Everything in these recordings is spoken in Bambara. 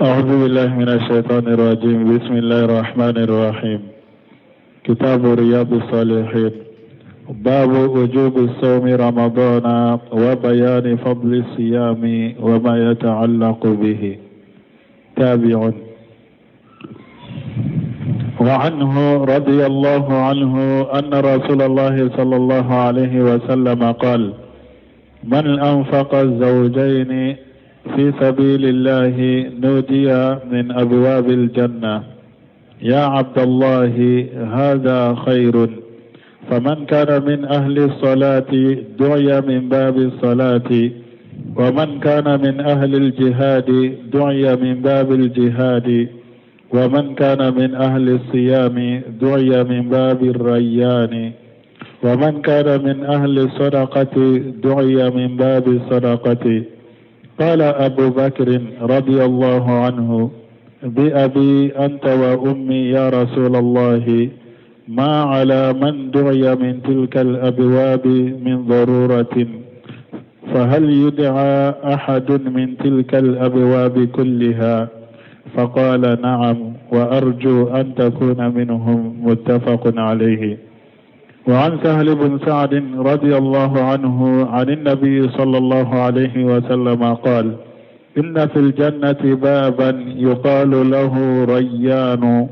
أعوذ بالله من الشيطان الرجيم. بسم الله الرحمن الرحيم. كتاب رياض الصالحين، باب وجوب الصوم رمضان وبيان فضل الصيام وما يتعلق به. تابع. وعنه رضي الله عنه أن رسول الله صلى الله عليه وسلم قال: من أنفق الزوجين في سبيل الله نودي من أبواب الجنة: يا عبد الله هذا خير. فمن كان من أهل الصلاة دعي من باب الصلاة، ومن كان من أهل الجهاد دعي من باب الجهاد، ومن كان من أهل الصيام دعي من باب الريان، ومن كان من أهل الصدقة دعي من باب الصدقة. قال أبو بكر رضي الله عنه: بأبي أنت وأمي يا رسول الله، ما على من دعي من تلك الأبواب من ضرورة، فهل يدعى أحد من تلك الأبواب كلها؟ فقال: نعم، وأرجو أن تكون منهم. متفق عليه. وعن سهل بن سعد رضي الله عنه عن النبي صلى الله عليه وسلم قال: إن في الجنة بابا يقال له ريان،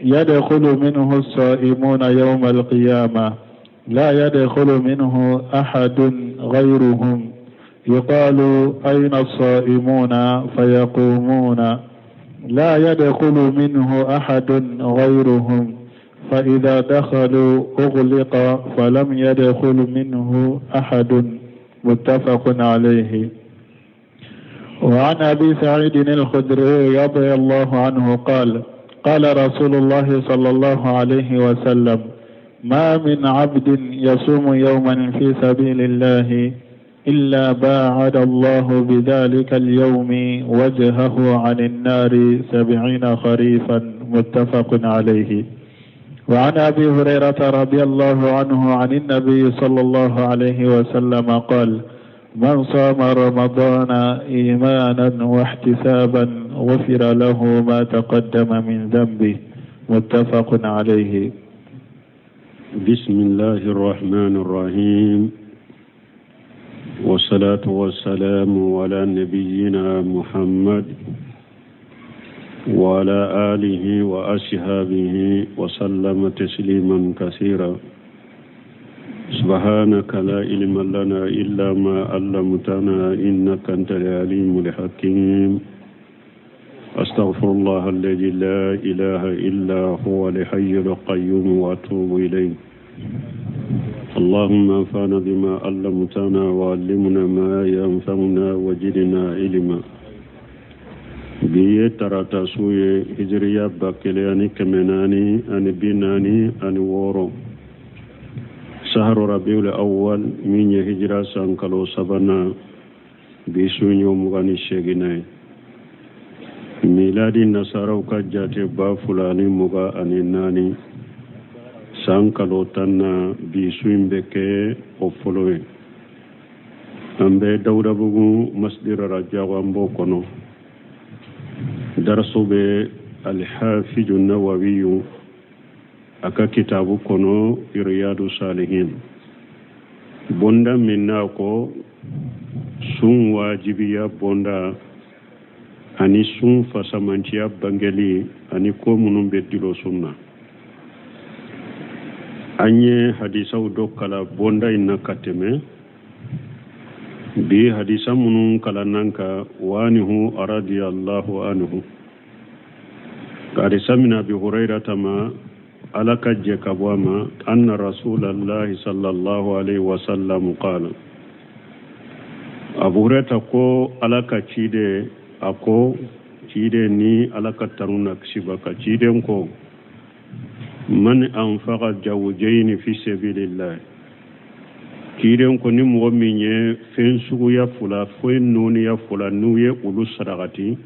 يدخل منه الصائمون يوم القيامة، لا يدخل منه أحد غيرهم. يقال: أين الصائمون؟ فيقومون، لا يدخل منه أحد غيرهم، فإذا دخلوا أغلق فلم يدخل منه أحد. متفق عليه. وعن أبي سعيد الخدري رضي الله عنه قال: قال رسول الله صلى الله عليه وسلم: ما من عبد يصوم يوما في سبيل الله إلا باعد الله بذلك اليوم وجهه عن النار 70 خريفا. متفق عليه. وعن أبي هريرة رضي الله عنه عن النبي صلى الله عليه وسلم قال: من صام رمضان إيمانا واحتسابا غفر له ما تقدم من ذنبه. متفق عليه. بسم الله الرحمن الرحيم، والصلاة والسلام على نبينا محمد وعلى آله وأصحابه وسلم تسليما كثيرا. سبحانك لا علم لنا إلا ما علمتنا إنك أنت العليم الحكيم. أستغفر الله الذي لا إله إلا هو الحي القيوم وأتوب إليه. اللهم انفعنا بما علمتنا وعلمنا ما ينفعنا وزدنا علما. Bi ye tarata su ye, hijiriya 1446, saharo rabiul awwal, min ye hijira san kalo sabanan, bi su ye 28nan ye. Miladi nasaraw ka jate 2024, san kalo 10na, bi su in bɛ kɛ o fɔlɔ ye. An bɛ Dawudabugu masjid Rajago, an b'o kɔnɔ. Daraso bɛ Alhafiju Nawawiyu a ka kitabu kɔnɔ, Riyadu Salihin, bonda min n'a ko sun wajibiya bonda ani sun fasamanciya bangeli ani ko minnu bɛ dilo sun na. An ye hadisaw dɔ kala bonda in na ka tɛmɛ. Bi hadisa minnu kalannan ka wanihu radiyallahu anhu, ka hadisa min Abi Hurairata ma, Ala ka jɛ ka bɔ a ma, anna rasulallahi sallallahu alaihi wasallam qala. Abu Hurairata ko Ala ka ciden, a ko ciden ni Ala ka tanu na kisi b'a kan, ciden ko: man anfaqa jawjaini fi sabilillah. Ciden ko ni mɔgɔ min ye fɛn suguya fila, fɛn nɔniya fila, n'u ye olu sarakati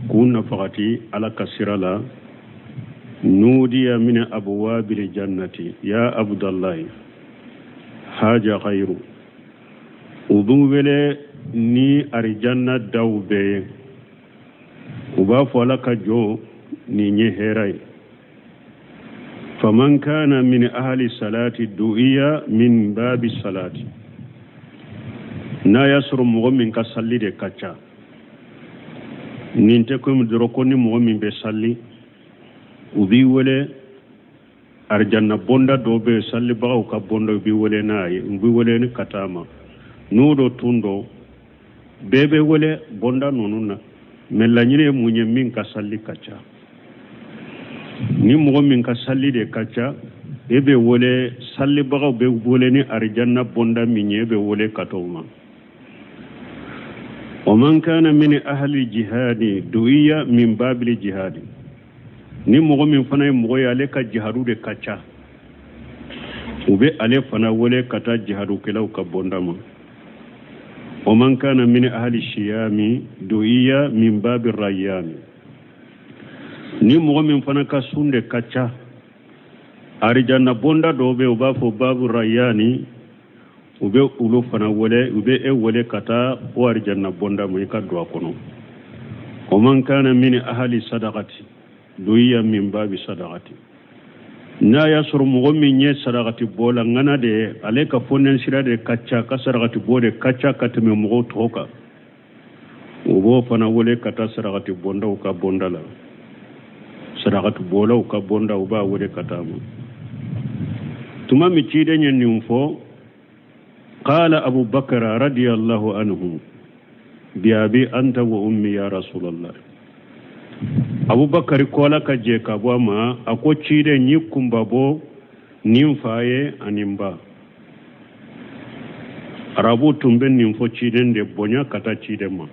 k'u nafagati Ala ka sira la, nudiya min abwabil jannati ya abdallahi haja khairu, u b'u wele ni arijanna daw bɛɛ ye. U b'a fɔ ala ka jɔn nin ye hɛrɛ ye. Faman kana min ahli salati du'iya min babi salati. N'a y'a sɔrɔ mɔgɔ min ka sali de ka ca, nin tɛ komi dɔrɔn ko ni mɔgɔ min bɛ sali u b'i wele arijanna bonda dɔ bɛ yen, salibagaw ka bonda, u b'i wele n'a ye, u b'i wele ni ka taa ma. N'o dɔ tun don, bɛɛ bɛ wele bonda ninnu na, mɛ laɲini ye mun ye? Min ka sali ka ca. Ni mɔgɔ min ka sali de ka ca, e bɛ wele, salibagaw bɛ wele ni arijanna bonda min ye, e bɛ wele ka t'o ma. Wa man kana min ahli jihadi du'iya min babili jihadi. Ni mɔgɔ min fana ye mɔgɔ ye, ale ka jihadu de ka ca, u bɛ ale fana wele ka taa jihadukɛlaw ka bonda ma. Wa man kana min ahli siyami du'iya min babi rayyani. Ni mɔgɔ min fana ka sun de ka ca, arijanna bonda dɔw bɛ yen, u b'a fɔ babu rayyani, u bɛ olu fana wele, u bɛ e wele ka taa o arijanna bonda ma, i ka don a kɔnɔ. Wa man kana min ahli sadaqati du'iya min babi sadaqati. N'a y'a sɔrɔ mɔgɔ min ye sarakati bɔ la ŋana de ye, ale ka fonɛnsira de ka ca, ka sarakati bɔ de ka ca ka tɛmɛ mɔgɔw tɔw kan, u b'o fana wele ka taa sarakati bɔndaw ka bonda la, sarakati bɔlaw ka bonda, u b'a wele ka taa ma. Tuma min ciden ye nin fɔ, qala Abubakar radiyallahu anhu bi abi anta wa ummi ya Rasulallah. Abubakar ko ala ka jɛ ka bɔ a ma, a ko ciden y'i kunba bɔ ni n fa ye ani n ba. Arabu tun bɛ nin fɔ ciden de bonya ka taa ciden ma.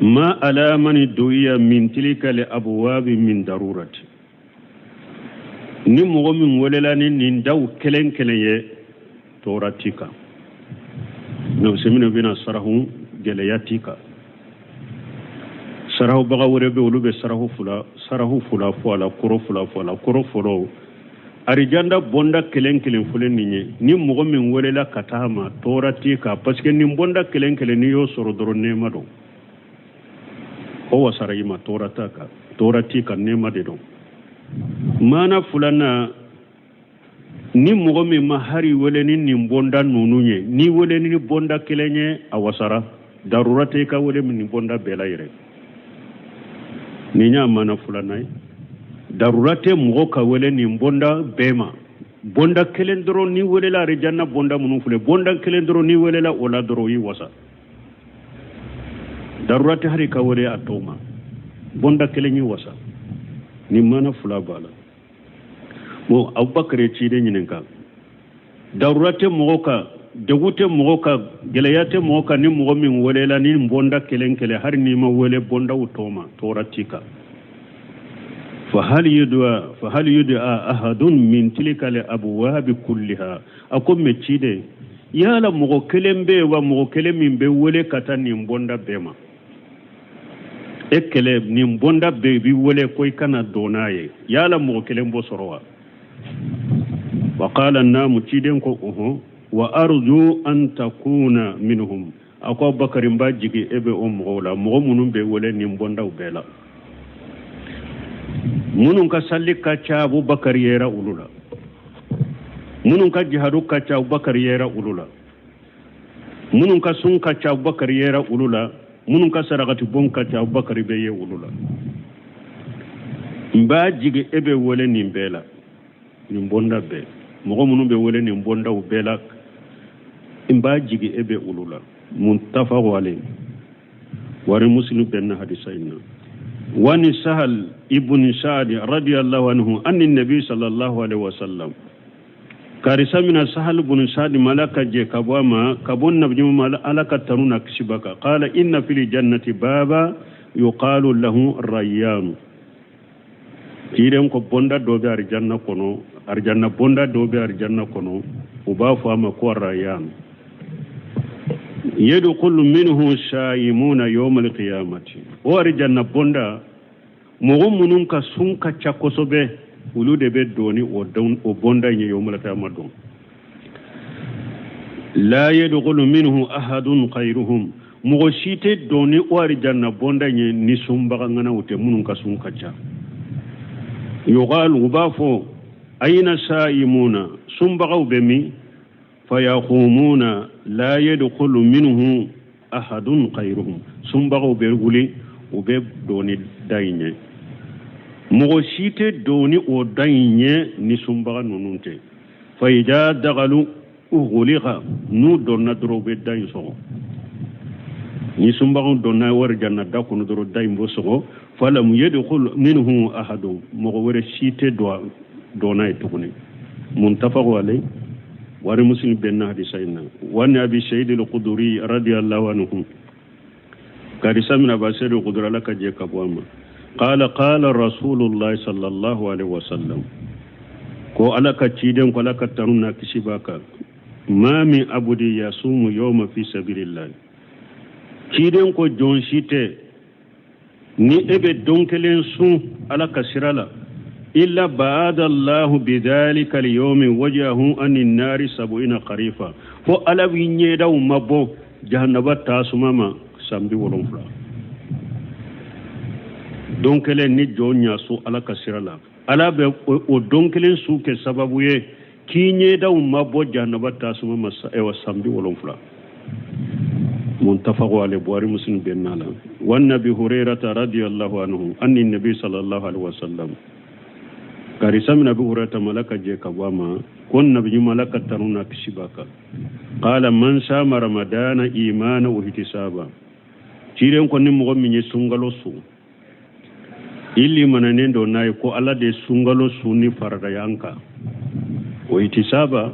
Ma ala mani du'iya min tilika li abwabi min darurati. Ni mɔgɔ min welela ni nin daw kelen kelen ye, tɔɔrɔ t'i kan. N'o minnu bɛna sarahu, gɛlɛya t'i kan. Sarahubaga wɛrɛ bɛ, olu bɛ sarahu fila fɔ a la, kɔrɔ fila fɔ a la. Kɔrɔ fɔlɔ, arijanda bonda kelen kelen filɛ nin ye, ni mɔgɔ min welela ka taa ma, tɔɔrɔ t'i kan, parce que nin bonda kelen kelen, n'i y'o sɔrɔ dɔrɔn, nɛɛma don, o wasara i ma, tɔɔrɔ t'a kan, tɔɔrɔ t'i kan, nɛɛma de don. Maana filanan, ni mɔgɔ min ma hari wele ni nin bonda ninnu ye, ni wele ni bonda kelen ye, a wasara, darura tɛ i ka wele nin bonda bɛɛ la yɛrɛ. Nin y'a maana filanan ye. Darura tɛ mɔgɔ ka wele nin bonda bɛɛ ma, bonda kelen dɔrɔn. Ni welela arijanna bonda minnu filɛ, bonda kelen dɔrɔn, ni welela o la dɔrɔn, o y'i wasa. Darura tɛ hari ka wele a tɔw ma, bonda kelen y'i wasa. Nin maana fila b'a la. Bon, Abubakar ye ciden ɲininka, darura tɛ mɔgɔ kan, degun tɛ mɔgɔ kan, gɛlɛya tɛ mɔgɔ kan, ni mɔgɔ min welela ni bonda kelen kelen, hali n'i ma wele bondaw tɔw ma, tɔɔrɔ t'i kan. Fahal yud'a ahadun min tilka al abwab kulliha? A ko mɛ ciden, yala mɔgɔ kelen bɛ yen wa, mɔgɔ kelen min bɛ wele ka taa nin bonda bɛɛ ma? E kɛlɛ nin bonda bɛɛ b'i wele ko i kana don n'a ye, yala mɔgɔ kelen b'o sɔrɔ wa? Wa qala naamu, ciden ko ɔhɔn, wa arju an takuna minhum. A ko Abubakar, n b'a jigi e bɛ o mɔgɔw la, mɔgɔ minnu bɛ wele nin bondaw bɛɛ la. Minnu ka sali ka ca, Abubakar yera olu la. Minnu ka jihadu ka ca, Abubakar yera olu la. Minnu ka sun ka ca, Abubakar yera olu la. Minnu ka sarakati bon ka ca, Abubakar bɛ ye olu la. N b'a jigi e bɛ wele nin bɛɛ la, nin bonda bɛɛ, mɔgɔ minnu bɛ wele nin bondaw bɛɛ la, n b'a jigi e bɛ olu la. Muttafaqu alayhi, wari Muslim bɛnna hadisa in na. Wani Sahal ibn Sa'ad radiyallahu anhu anni nabi sallallahu alaihi wasallam, karisa mina Sahal ibn Sa'ad mala ka jɛ ka bɔ a ma, ka bɔ nabi ɲuman, ala ka tanu na kisi ba kan, qala inna fil jannati baba yuqalu lahu rayyanu. Ciden ko bonda dɔ bɛ arijanna kɔnɔ, arijanna bonda dɔ bɛ arijanna kɔnɔ, u b'a fɔ a ma ko rayyan. Yadkhulu minhu shayimuna yawm alqiyamati. O arijanna bonda, mɔgɔ minnu ka sun ka ca kosɛbɛ, olu de bɛ don ni o bonda in ye yawm alqiyama don. La yadkhulu minhu ahadun khayruhum. Mɔgɔ si tɛ don ni o arijanna bonda in ye ni sunbaga ŋanaw tɛ, minnu ka sun ka ca. Yuqalu, u b'a fɔ, ayina sa'imuna, sunbagaw bɛ min? Fayaqumuna la yadkhulu minhu ahadun khayruhum. Sunbagaw bɛ wuli, u bɛ don ni da in ye. Mɔgɔ si tɛ don ni o da in ye ni sunbaga ninnu tɛ. Fa idha dakalu ughliqa, n'u donna dɔrɔn, u bɛ da in sɔgɔ. Ni sunbagaw donna arijanna da kɔnɔ dɔrɔn, da in b'o sɔgɔ. Falam yadkhul minhu ahadun, mɔgɔ wɛrɛ si tɛ don n'a ye tuguni. Muttafaqu alayhi, Buhari Muslim bɛnna hadisa in na. Wa an Abi Sa'id al-Khudri radiyallahu anhu, hadisa min Aba Sa'id al-Khudri, Ala ka jɛ ka bɔ a ma, qala qala Rasulullah sallallahu alaihi wasallam, ko Ala ka ciden ko, Ala ka tanu n'a kisi b'a kan, ma min abudi yasumu yawma fi sabilillah. Ciden ko jɔn si tɛ ni e bɛ don kelen sun Ala ka sira la, illa baada Allahu bidhalika al-yawmi wajhahu ani nari sab'ina kharifa, fo Ala b'i ɲɛdaw mabɔ jahannaba tasuma ma san 70. Don kelen ni jɔn y'a sun Ala ka sira la, Ala bɛ o don kelen sun kɛ sababu ye k'i ɲɛdaw mabɔ jahannaba tasuma ma san 70. Muttafaqu alayhi, Buhari Muslim bɛnna la. Wa an Abi Hurairata radiyallahu anhu anni nabi sallallahu alaihi wasallam, hadisa min Abi Hurairata ma, Ala ka jɛ ka bɔ a ma, ko nabi ɲuman, Ala ka tanu n'a kisi b'a kan, qala man sama ramadana imana wa ihtisaba. Ciden ko ni mɔgɔ min ye sunkalo sun, i limananen don n'a ye ko Ala de sunkalo sun ni farada an kan, o ihtisaba,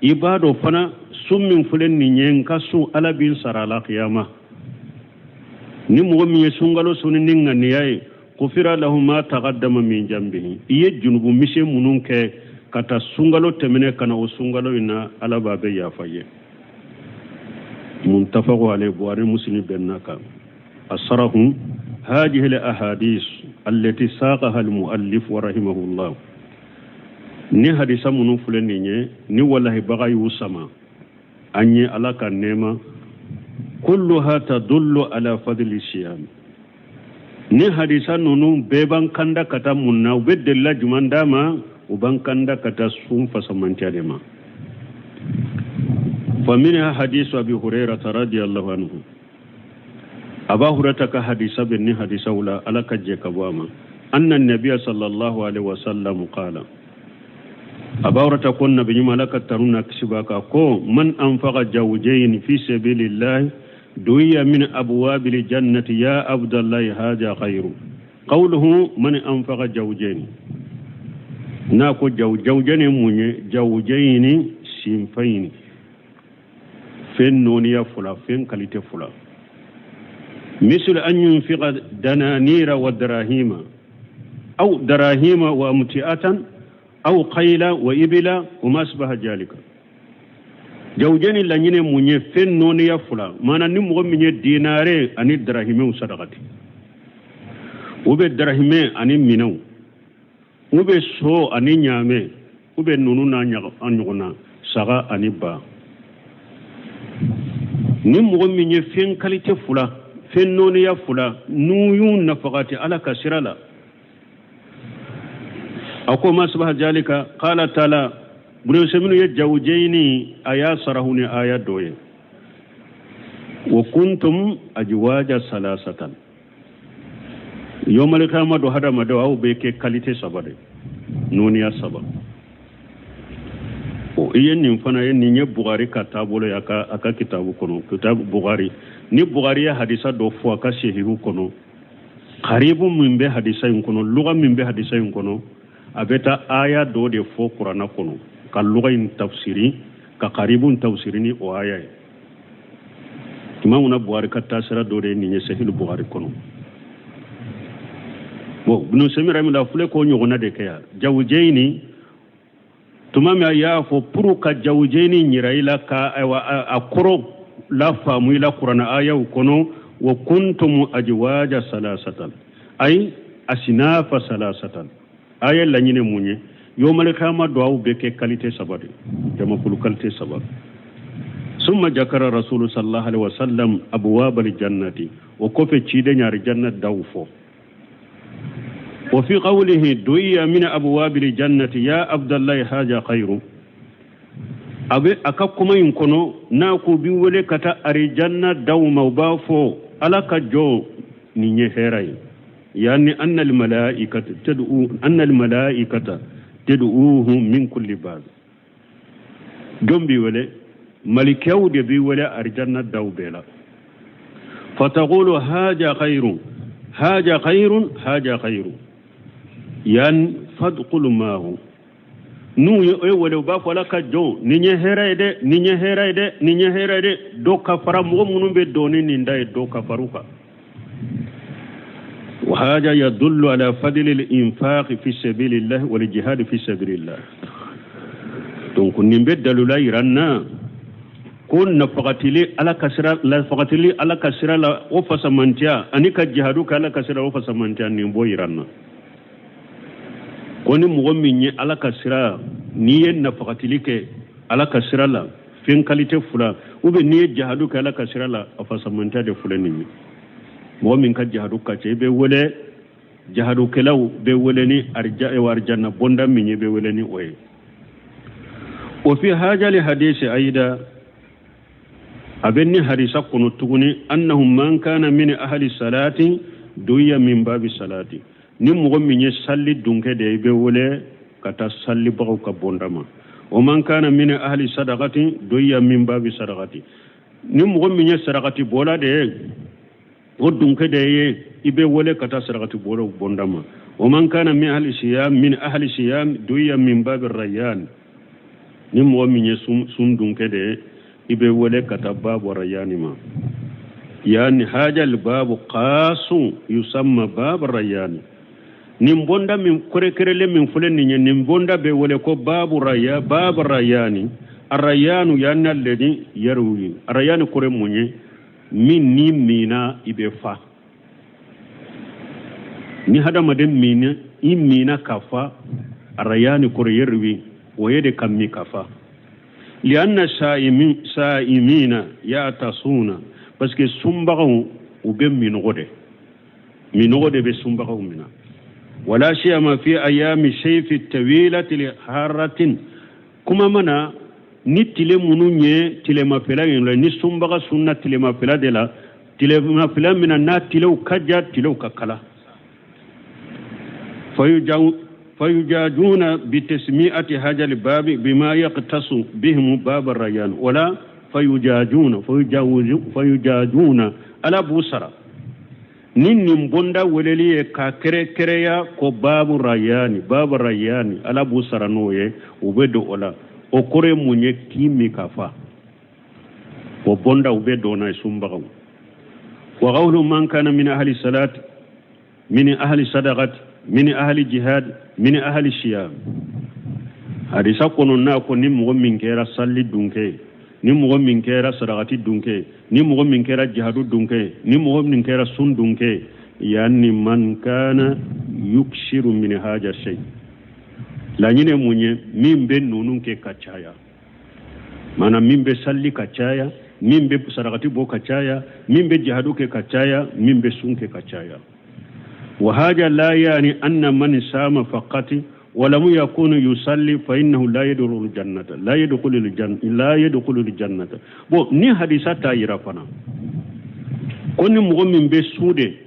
i b'a dɔn fana sun min filɛ nin ye, n ka sun, Ala b'i sara la kiyama. Ni mɔgɔ min ye sunkalo sun ni ŋaniya ye, gufira lahu ma taqaddama min jambihi, i ye junubu misɛn minnu kɛ ka taa sunkalo tɛmɛnen ka na o sunkalo in na, Ala b'a bɛɛ yafa ye. Muttafaqu alayhi, Buhari Muslim bɛnna kan. Asarahu هذه الأحاديث التي ساقها المؤلف ورحمه الله, ni hadisa minnu filɛ nin ye, ni walahibaga y'u sama an ye, Ala ka nɛɛma, kulluha tadullu ala fadli siyam. Ni hadisa ninnu bɛɛ b'an kanda ka taa mun na? U bɛ delila jumɛn d'a ma? U b'an kanda ka taa sun fasamantiya de ma. Faminha hadisu Abi Hurairata radiyallahu anhu, Aba Hurairata ka hadisa bɛ ni hadisaw la, Ala ka jɛ ka bɔ a ma, anna nabiya sallallahu alaihi wasallam qala, Aba Hurairata ko nabi ɲuman, Ala ka tanu n'a kisi b'a kan, ko man anfaqa jawjayn fi sabilillah du'iya min abwabil jannati ya abdallahi hada khairu. Qawluhu man anfaqa jawjayn, n'a ko jaw, jawjayn ye mun ye? Jawjayn sinfayni, fɛn nɔniya fila, fɛn qualité fila, misal an yunfiqa dananira wa darahima aw darahima wa amti'atan aw khayla wa ibila wa ma asbaha jalika. Jawjani laɲini mun ye? Fɛn nɔniya fila, maana ni mɔgɔ min ye dinare ani darahimɛw sadakati, u bɛ darahimɛ ani minɛnw, u bɛ so ani ɲaamɛ, u bɛ nunu n'a ɲɔgɔn na, saga ani ba, ni mɔgɔ min ye fɛn qualité fila, fɛn nɔniya fila, n'u y'u nafagati Ala ka sira la, a ko ma sabaha jalika. Qala taala, Ibn ye jawjayni a y'a sarahu ni aya dɔ ye, wa kuntum ajwaja salasatan. Yawmal qiyamah do hadamadenw, aw bɛ kɛ qualité saba de, nɔniya saba. O i ye nin fana ye, nin ye Bugari ka taabolo ye a ka kitabu kɔnɔ, kitabu Bugari. Ni Bugari ye hadisa dɔ fɔ a ka sehihu kɔnɔ, karibu min bɛ hadisa in kɔnɔ, luga min bɛ hadisa in kɔnɔ, a bɛ taa aya dɔ de fɔ kuranna kɔnɔ ka luga in tafsiri, ka karibu in tafsiri ni o aya ye. Imamuna Buhari ka taasira dɔ de ye nin ye Sahih Buhari kɔnɔ. Bon, Ibn Usaymin rahimahullah filɛ k'o ɲɔgɔnna de kɛ yan. Jawjayni, tuma min a y'a fɔ pour ka jawjayni yira i la, ka ayiwa a kɔrɔ lafaamu i la kuranna ayaw kɔnɔ, wa kuntum ajwaja salasatan ay asinafa salasatan. Aya laɲini mun ye? Yawmal qiyamah do aw bɛ kɛ qualité saba de, jamakulu qualité saba. Summa jakara rasulu sallallahu alaihi wasallam abwab aljannati, o kɔfɛ ciden ye arijanna daw fɔ. Wa fi qawlihi du'iya min abwabil jannati ya abdallahi haja khairu, a bɛ a ka kuma in kɔnɔ n'a ko b'i wele ka taa arijanna daw ma, u b'a fɔ ala ka jɔn nin ye hɛrɛ ye. Yani anna almalaikata tad'u, anna almalaikata tad'uhu min kulli bab. Jɔn b'i wele? Malikɛw de b'i wele arijanna daw bɛɛ la. Fataqulu haja khairun, haja khairun, haja khairun, yan fadkhulu maahu. N'u ye e wele, u b'a fɔ ala ka jɔn nin ye hɛrɛ ye dɛ, nin ye hɛrɛ ye dɛ, nin ye hɛrɛ ye dɛ. Dɔ ka fara mɔgɔ minnu bɛ don ni nin da ye, dɔ ka fara u kan. Wa haja yadullu ala fadli al-infaq fi sabilillah wal jihad fi sabilillah. Donc nin bɛ dalula yira n na ko nafagatili ala ka sira, nafagatili ala ka sira la, o fasamantiya, ani ka jihadu kɛ ala ka sira la, o fasamantiya, nin b'o yira n na. Ko ni mɔgɔ min ye ala ka sira, n'i ye nafagatili kɛ ala ka sira la fɛn kalite fila, ou bien n'i ye jihadu kɛ ala ka sira la, a fasamantiya de filɛ nin ye. Mɔgɔ min ka jihadu ka ca, i bɛ wele, jihadukɛlaw bɛ wele ni arijanna bonda min ye, i bɛ wele ni o ye. O fi hajali hadisi ayida, a bɛ ni hadisa kɔnɔ tuguni, annahu man kana min ahli salati duya min babi salati. Ni mɔgɔ min ye salli dunkɛ de ye, i bɛ wele ka taa sallibagaw ka bonda ma. O man kana min ahli sadaqati duya min babi sadaqati. Ni mɔgɔ min ye sarakati bɔla de ye, o dunkɛ de ye, i bɛ wele ka taa sarakati bɔlaw bonda ma. O man kana min ahli siyam, min ahli siyam duya min babi rayyan. Ni mɔgɔ min ye sun dunkɛ de ye, i bɛ wele ka taa babu rayyani ma. Yani hajal babu qasu yusamma babu rayyani. Nin bonda min kɛrɛkɛrɛlen min filɛ nin ye, nin bonda bɛ wele ko babu rayya, babu rayyani. Arrayyanu yanni alladhi yarwi. Arrayyani kɔrɔ mun ye? Min ni mina i bɛ fa. Ni hadamaden mina, i mina ka fa, arrayyani kɔrɔ yarwi, o ye de ka min ka fa. Lianna sa'imina ya'tasuna, parce que sunbagaw u bɛ minɔgɔ de, minɔgɔ de bɛ sunbagaw mina. Wala siyama fi ayami sayfi tawilati li haratin. Kuma mana ni tile minnu ye tilemafɛla ye la, ni sunbaga sunna tilemafɛla de la, tilemafɛla min na n'a tilew ka ja, tilew ka kala. Fayujajuna bitasmi'ati hajal babi bima yaqtasu bihim bab ar-rayyan. Wala fayujajuna, fayujajuna ala b'u sara ni nin bonda weleli ye ka kɛrɛkɛrɛya ko babu rayani, babu rayani, ala b'u sara n'o ye, u bɛ don o la. O kɔrɔ ye mun ye? K'i min ka fa. O bonda u bɛ don n'a ye sunbagaw. Wa qawlu man kana min ahli salat, min ahli sadaqat, min ahli jihad, min ahli siyam. Hadisa kɔnɔ n'a ko ni mɔgɔ min kɛra salli dunkɛ ye, ni mɔgɔ min kɛra sarakati dunkɛ ye, ni mɔgɔ min kɛra jihadu dunkɛ ye, ni mɔgɔ min kɛra sun dunkɛ ye, yanni man kana yuksiru min haja shay. Laɲini ye mun ye? Min bɛ ninnu kɛ ka caya, maana min bɛ salli ka caya, min bɛ sarakati bɔ ka caya, min bɛ jihadu kɛ ka caya, min bɛ sun kɛ ka caya. Wa haja la yani anna man sama faqati wa lam yakun yusalli fa innahu la yadkhulu al-jannata, la yadkhulu al-jannata, la yadkhulu al-jannata. Bon, ni hadisa ta yira fana ko ni mɔgɔ min bɛ sun de,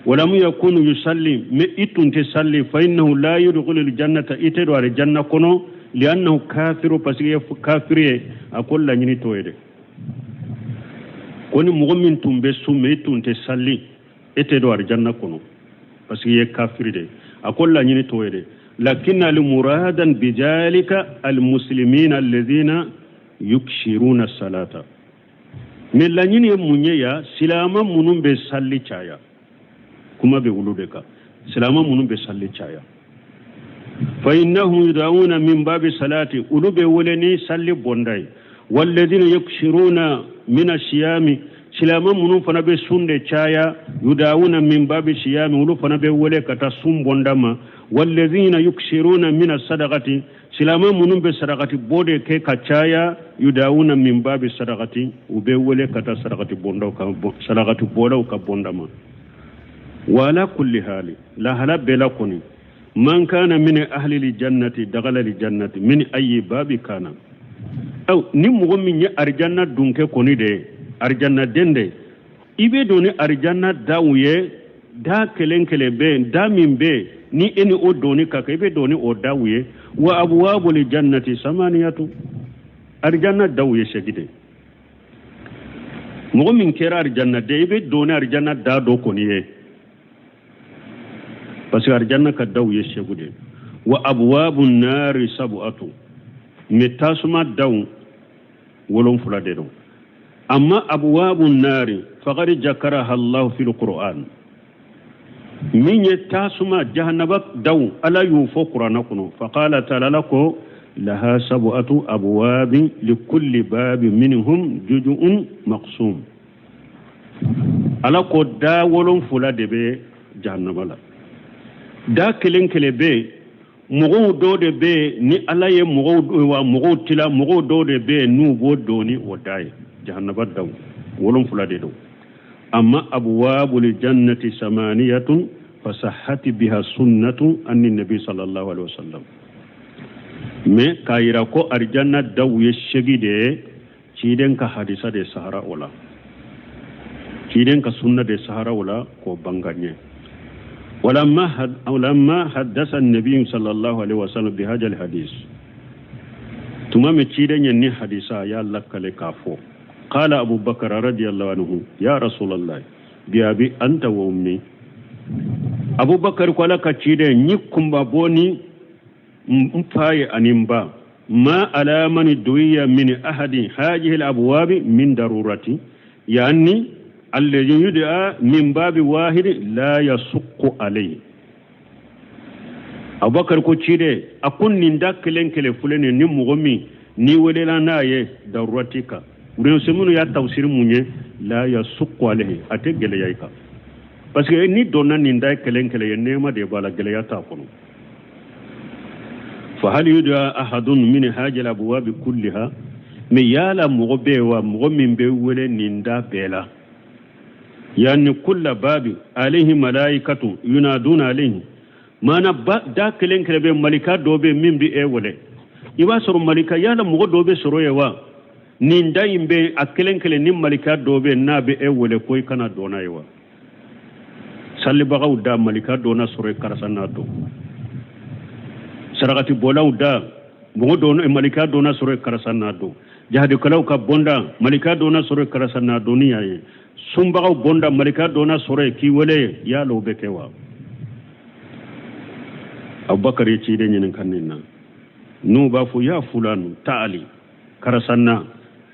wa lam yakun yusalli, mais i tun tɛ salli, fa innahu la yadkhulu al-jannata, i tɛ don aljanna kɔnɔ, li'annahu kafiru, parce que kafiri ye, a ko laɲini t'o ye dɛ. Ko ni mɔgɔ min tun bɛ sun mais i tun tɛ salli, e tɛ don aljanna kɔnɔ parce que i ye kafiri de ye, a ko laɲini t'o ye dɛ. Lakin al-muradan bidhalika al-muslimina alladhina yukshiruna salata. Mais laɲini ye mun ye ya? Silamɛ minnu bɛ salli caya, kuma bɛ olu de kan, silamɛ minnu bɛ salli caya. Fa innahum yud'auna min babi salati, olu bɛ wele ni salli bonda ye. Walladhina yukshiruna min asiyami, Silama minnu fana bɛ sun de caya, yudawuna min babi siyami, olu fana bɛ wele ka taa sun bonda ma. Wallazina yuksiruna mina sadakati, silama minnu bɛ sarakati bɔ de kɛ ka caya, yudawuna min babi sadakati, u bɛ wele ka taa sarakati bondaw ka sarakati bɔlaw ka bonda ma. Wala kulli hali, lahala bɛɛ la kɔni, man kana min ahli jannati dakhala li jannati min ayi babi kana. Aw ni mɔgɔ min ye arijanna dunkɛ kɔni de ye, arijanna den de, i bɛ don ni arijanna daw ye. Da kelen kelen bɛ yen, da min bɛ yen ni e ni o donni ka kan, i bɛ don ni o daw ye. Wa abwabul jannati samaniyatu, arijanna daw ye 8 de. Mɔgɔ min kɛra arijanna den, i bɛ don ni arijanna da dɔ kɔni ye, parce que arijanna ka daw ye 8 de. Wa abwabu nari sab'atu, mais tasuma daw 7 de don. Amma abwabu nari faqad jakaraha Allahu fil Qur'an, min ye tasuma jahannaba daw, Ala y'o fɔ Kuranɛ kɔnɔ. Faqala ta'ala, Ala ko laha sab'atu abwabin likulli babi minhum juz'un maqsum. Ala ko da 7 de bɛ jahannaba la. Da kelen kelen bɛ yen, mɔgɔw dɔw de bɛ yen ni Ala ye mɔgɔw wa mɔgɔw tila, mɔgɔw dɔw de bɛ yen n'u b'o don ni o da ye. Jahannaba daw 7 de don. Amma abwabul jannati samaniyatun fasahati biha sunnatu anni nabi sallallahu alaihi wasallam. Mais k'a yira ko arijanna daw ye 8 de ye, ciden ka hadisa de sahara o la, ciden ka sunna de sahara o la k'o banga ɲɛ. Walamma haddasa nabi sallallahu alaihi wasallam bi hadha alhadis, tuma min ciden ye ni hadisa a y'a lakale k'a fɔ, qala abubakar radiyallahu anhu ya rasulallah bi abi anta wa ummi. Abubakar ko Ala ka ciden, ni kunba bɔ ni n fa ye ani n ba, ma ala man duwiya min ahadi hajihi alabwabi min darurati, yani alladhi yud'a min babi wahid la yasuqqu alayhi. Abubakar ko ciden, a ko nin da kelen kelen filɛ nin ni mɔgɔ min ni welela n'a ye darurati kan, minnu y'a tafsiri mun ye, la yasuqqu alayhi, a tɛ gɛlɛya i kan, parce que ni donna nin da kelen kelen ye, nɛɛma de b'a la, gɛlɛya t'a kɔnɔ. Fa hal yud'a ahadun min haji al-abwabi kulliha, mais yala mɔgɔ bɛ yen wa mɔgɔ min bɛ wele nin da bɛɛ la, yani kulla babi alayhi malaikatu yunaduna alayhi, mana da kelen kelen bɛ malika dɔ bɛ min bɛ e wele, i b'a sɔrɔ malika, yala mɔgɔ dɔ bɛ sɔrɔ yen wa nin da in bɛ a kelen kelen ni malika dɔ bɛ n'a bɛ e wele ko i kana don n'a ye wa. Salibagaw da malika dɔ na sɔrɔ yen, karisa n'a don. Sarakatibɔlaw da mɔgɔ dɔ malika dɔ na sɔrɔ yen, karisa n'a don. Jahadikɛlaw ka bonda malika dɔ na sɔrɔ yen, karisa n'a don ni y'a ye. Sunbagaw bonda malika dɔ na sɔrɔ yen k'i wele, yala o bɛ kɛ wa. Abubakar ye ciden ɲininka nin na, n'u b'a fɔ ya fulanu ta'ali, karisa na.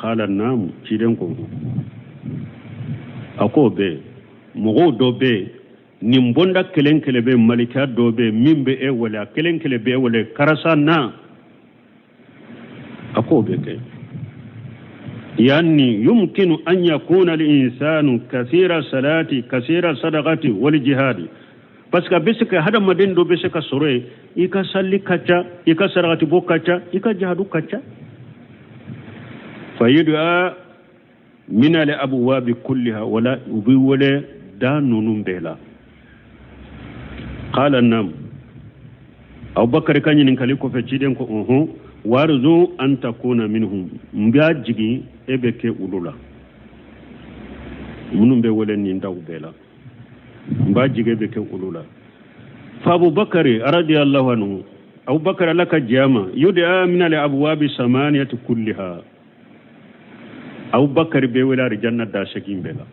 Qala naamu, ciden ko a k'o bɛ yen, mɔgɔw dɔ bɛ yen nin bonda kelen kelen bɛ malika dɔ bɛ min bɛ e wele, a kelen kelen bɛ e wele karisa na, a k'o bɛ kɛ. Yani yumkinu an yakuna al-insanu kathira salati kathira sadaqati wal jihadi, parce que a bɛ se ka hadamaden dɔ bɛ se ka sɔrɔ yen, i ka sali ka ca, i ka sarakati bɔ ka ca, i ka jihadu ka ca. Fayid'a min al abwabi kulliha, wala u bɛ wele da ninnu bɛɛ la. Qala nam, Abubakar ka ɲininkali kɔfɛ ciden ko ɔhɔn, warzu an takuna minhum, n b'a jigin e bɛ kɛ olu la minnu bɛ wele nin daw bɛɛ la, n b'a jigin e bɛ kɛ olu la. Fa Abubakar radiyallahu anhu, Abubakar Ala ka jɛ a ma, yud'a min al abwabi samaniyati kulliha, Abubakar bɛ wele arijanna da 8 bɛɛ la,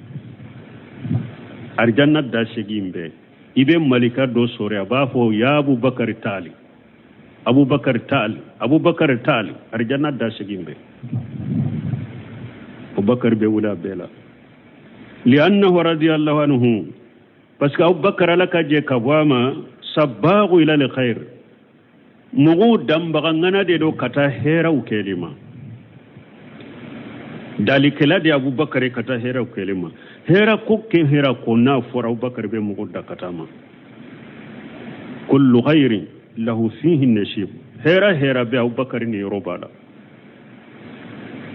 arijanna da 8 bɛɛ. I bɛ malika dɔ sɔrɔ a b'a fɔ ya Abubakar taali, Abubakar taali, Abubakar taali, arijanna da 8 bɛɛ. Abubakar bɛ wele a bɛɛ la. Li'annahu radiyallahu anhu, parce que Abubakar Ala ka jɛ ka bɔ a ma, sabagu ila al khair, mɔgɔw danbaga ŋana de don ka taa hɛrɛw kɛli ma. Dalikɛla de Abubakar ka taa hɛrɛ kɛli ma. Hɛrɛ ko kɛ hɛrɛ ko n'a fɔra, Abubakar bɛ mɔgɔ da ka taa ma. Kullu khairin lahu fihi nasib, hɛrɛ hɛrɛ bɛ, Abubakar ni yɔrɔ b'a la.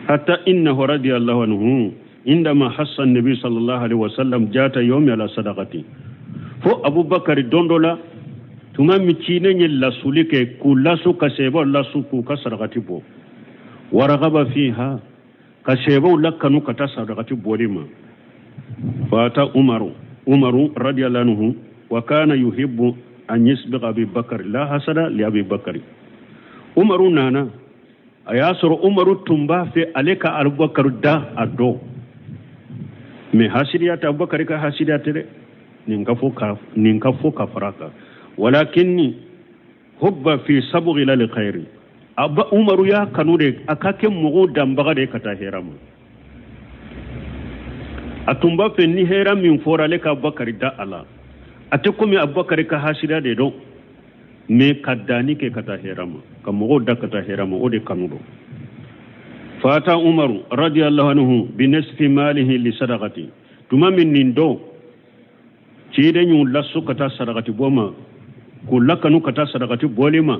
Hatta innahu radiyallahu anhu indama hassa nabi sallallahu alaihi wasallam jata yomi ala sadaqati, fo Abubakar don dɔ la, tuma min ciden ye lasuli kɛ k'u lasu, ka sɛbɛw lasu k'u ka sarakati bɔ, waragaba fiha, ka sɛbɛw lakanu ka taa sarakati bɔli ma. Fata Umaru, Umaru radiyallahu anhu, wa kana yuhibbu an yasbiqa Abi Bakari la hasada li Abi Bakari. Umaru nana, a y'a sɔrɔ Umaru tun b'a fɛ ale ka Abubakar da a dɔn, mais hasidiya tɛ, Abubakar ka hasidiya tɛ dɛ. Nin ka fɔ ka fara kan, walakin hubba fi sabghi lil khairi, aba Umaru y'a kanu de a ka kɛ mɔgɔw danbaga de ka taa hɛrɛ ma. A tun b'a fɛ ni hɛrɛ min fɔra, ale ka Abubakar da a la. A tɛ komi Abubakar ka hasidiya de don, mais ka danni kɛ ka taa hɛrɛ ma, ka mɔgɔw da ka taa hɛrɛ ma, o de kanu don. Fata Umaru radiyallahu anhu bi nisfi malihi li sadaqati. Tuma min nin don ciden y'u lasu ka taa sarakati bɔ ma, k'u lakanu ka taa sarakati bɔli ma,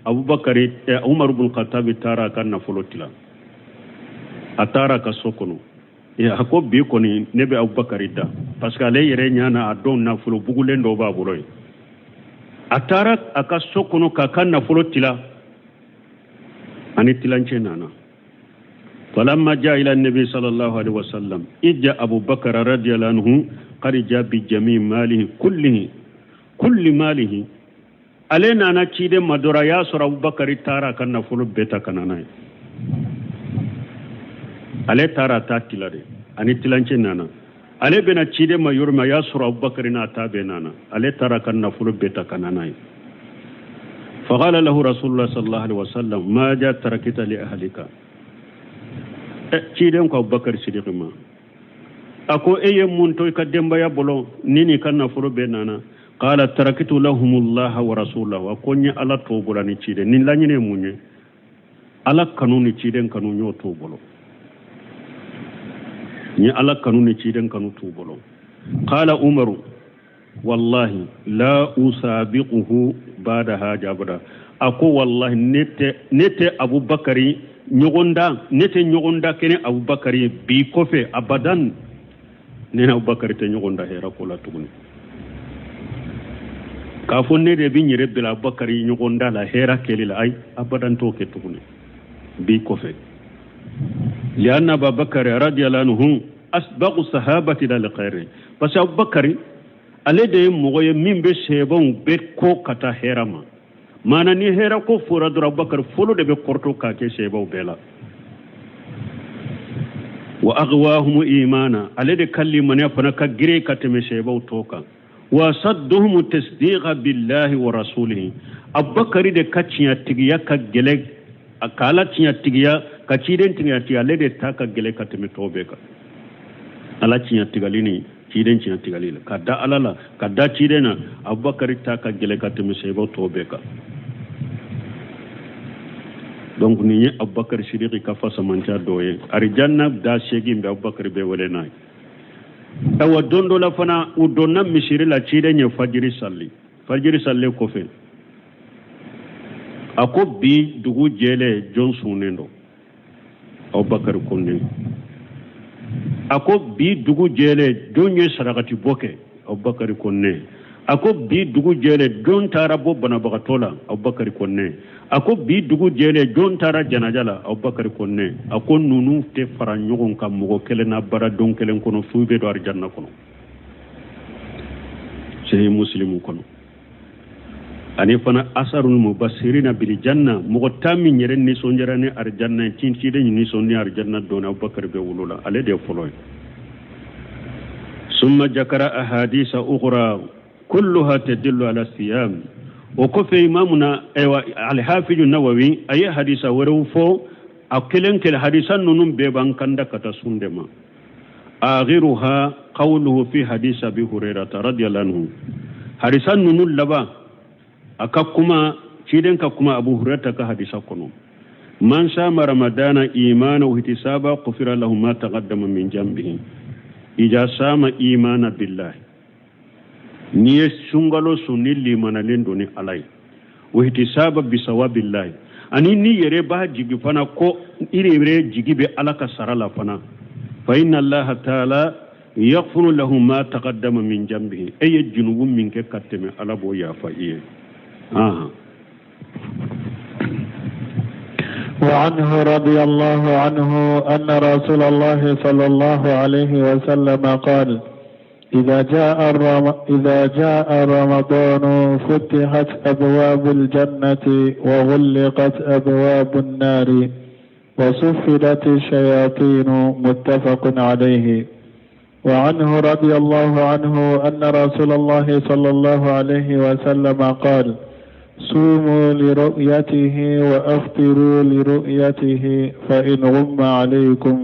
Abubakari, Umaru bin Khattabi taara a ka nafolo tila. A taara a ka so kɔnɔ, a ko bi kɔni ne bɛ Abubakari da, parce que ale yɛrɛ ɲana a dɔn nafolo bugulen dɔ b'a bolo yen. A taara a ka so kɔnɔ k'a ka nafolo tila, ani tilancɛ nana. Falamma jaa ila nabi sallallahu alaihi wasallam, ija Abubakar radiyallahu anhu qad jaa bi jami malihi kullihi, kulli malihi. Ale nana ciden ma dɔrɔn, a y'a sɔrɔ Abubakari taara a ka nafolo bɛɛ ta ka na n'a ye. Ale taara a ta tila de, ani tilancɛ nana. Ale bɛna ciden ma yɔrɔ min, a y'a sɔrɔ Abubakari n'a ta bɛɛ nana. Ale taara a ka nafolo bɛɛ ta ka na n'a ye. Faqala lahu rasulullah sallallahu alaihi wasallam: ma ja tarakita li ahlika? Ciden ko Abubakar Sidiki ma, a ko e ye mun to i ka denbaya bolo ni n'i ka nafolo bɛɛ nana? Qala: tarakitu lahumullaha wa rasulahu. A ko n ye Ala t'o bolo ni ciden. Nin laɲini ye mun ye? Ala kanu ni ciden kanu, n y'o t'o bolo. N ye Ala kanu ni ciden kanu t'u bolo. Qala Umaru: wallahi la usabiquhu bada haja abada. A ko wallahi ne tɛ Abubakari ɲɔgɔn da, ne tɛ ɲɔgɔn da kɛ ni Abubakari bi kɔfɛ abadan. Ne ni Abubakari tɛ ɲɔgɔn da hɛrɛ ko la tuguni, k'a fɔ ne de bɛ n yɛrɛ bila Abubakari ɲɔgɔn da la hɛrɛ kɛli la, ayi, abadan t'o kɛ tuguni bi kɔfɛ. Lianna Abubakari radiyallahu anhu asbaqu sahabati ila alkhairi, parce que Abubakari ale de ye mɔgɔ ye min bɛ sɛbɛnw bɛɛ ko ka taa hɛrɛ ma. Maana ni hɛrɛ ko fɔra dɔrɔn, Abubakari fɔlɔ de bɛ kɔrɔtɔ k'a kɛ sɛbɛnw bɛɛ la. Wa aghwahum imana, ale de ka limaniya fana ka girin ka tɛmɛ sɛbɛnw tɔ kan. Wa sadduhum tasdiqa billahi wa rasulihi, Abubakari de ka tiɲɛtigiya ka gɛlɛ, ka Ala tiɲɛtigiya, ka ciden tiɲɛtigiya, ale de ta ka gɛlɛ ka tɛmɛ tɔw bɛɛ kan. Ala tiɲɛtigali ni ciden tiɲɛtigali la, ka da Ala la, ka da ciden na, Abubakari ta ka gɛlɛ ka tɛmɛ sɛbɛn tɔw bɛɛ kan. Donc nin ye Abubakari Sidiki ka fasamanca dɔ ye. Arijanna da 8 bɛ, Abubakari bɛ wele n'a ye. Awa, don dɔ la fana, u donna misiri la, ciden ye fajiri sali. Fajiri salen kɔfɛ, a ko bi dugu jɛlen, jɔn sunnen don? Abubakari ko ne. A ko bi dugu jɛlen, jɔn ye sarakati bɔ kɛ? Abubakari ko ne. A ko bi dugu jɛlen, jɔn taara bɔ banabagatɔ la? Abubakari ko ne. A ko bi dugu jɛlen, jɔn taara janaja la? Abubakari ko ne. A ko ninnu tɛ fara ɲɔgɔn kan mɔgɔ kelen na baara don kelen kɔnɔ f'u bɛ don arijanna kɔnɔ. Sahih Muslimu kɔnɔ. Ani fana asharul mubashirina bil janna, mɔgɔ 10 min yɛrɛ nisɔndiyara ni arijanna ye, ciden nisɔn ni arijanna dɔnni, Abubakar bɛ wolo la, ale de ye fɔlɔ ye. Summa jakara ahadisa ukhra kulluha tadullu ala siyam. O kɔfɛ, imamuna, ayiwa, Alhafiju Nawawi, a ye hadisa wɛrɛw fɔ. A kelen kelen hadisa ninnu bɛɛ b'an kanda ka taa sun de ma. Akhiruha qawluhu fi hadis Abi Hurairata radiyallahu anhu. Hadisa ninnu laban, a ka kuma, ciden ka kuma Abu Hurairata ka hadisa kɔnɔ. Man sama ramadana imana wa ihtisaba ghufira lahu ma taqaddama min jambihi. Ija sama imana billahi, n'i ye sunkalo sun ni limanalen don ni Ala ye, wa ihtisaba bisawabillahi, ani ni yɛrɛ b'a jigi fana ko i yɛrɛ jigi bɛ Ala ka sara la fana, fa inna Allaha taala yaghfiru lahu ma taqaddama min jambihi, e ye junubu min kɛ ka tɛmɛ Ala b'o yafa i ye. وعنه رضي الله عنه أن رسول الله صلى الله عليه وسلم قال: إذا جاء رمضان فتحت أبواب الجنة وغلقت أبواب النار وصفدت الشياطين. متفق عليه. وعنه رضي الله عنه أن رسول الله صلى الله عليه وسلم قال: صوموا لرؤيته وأفطروا لرؤيته، فإن غم عليكم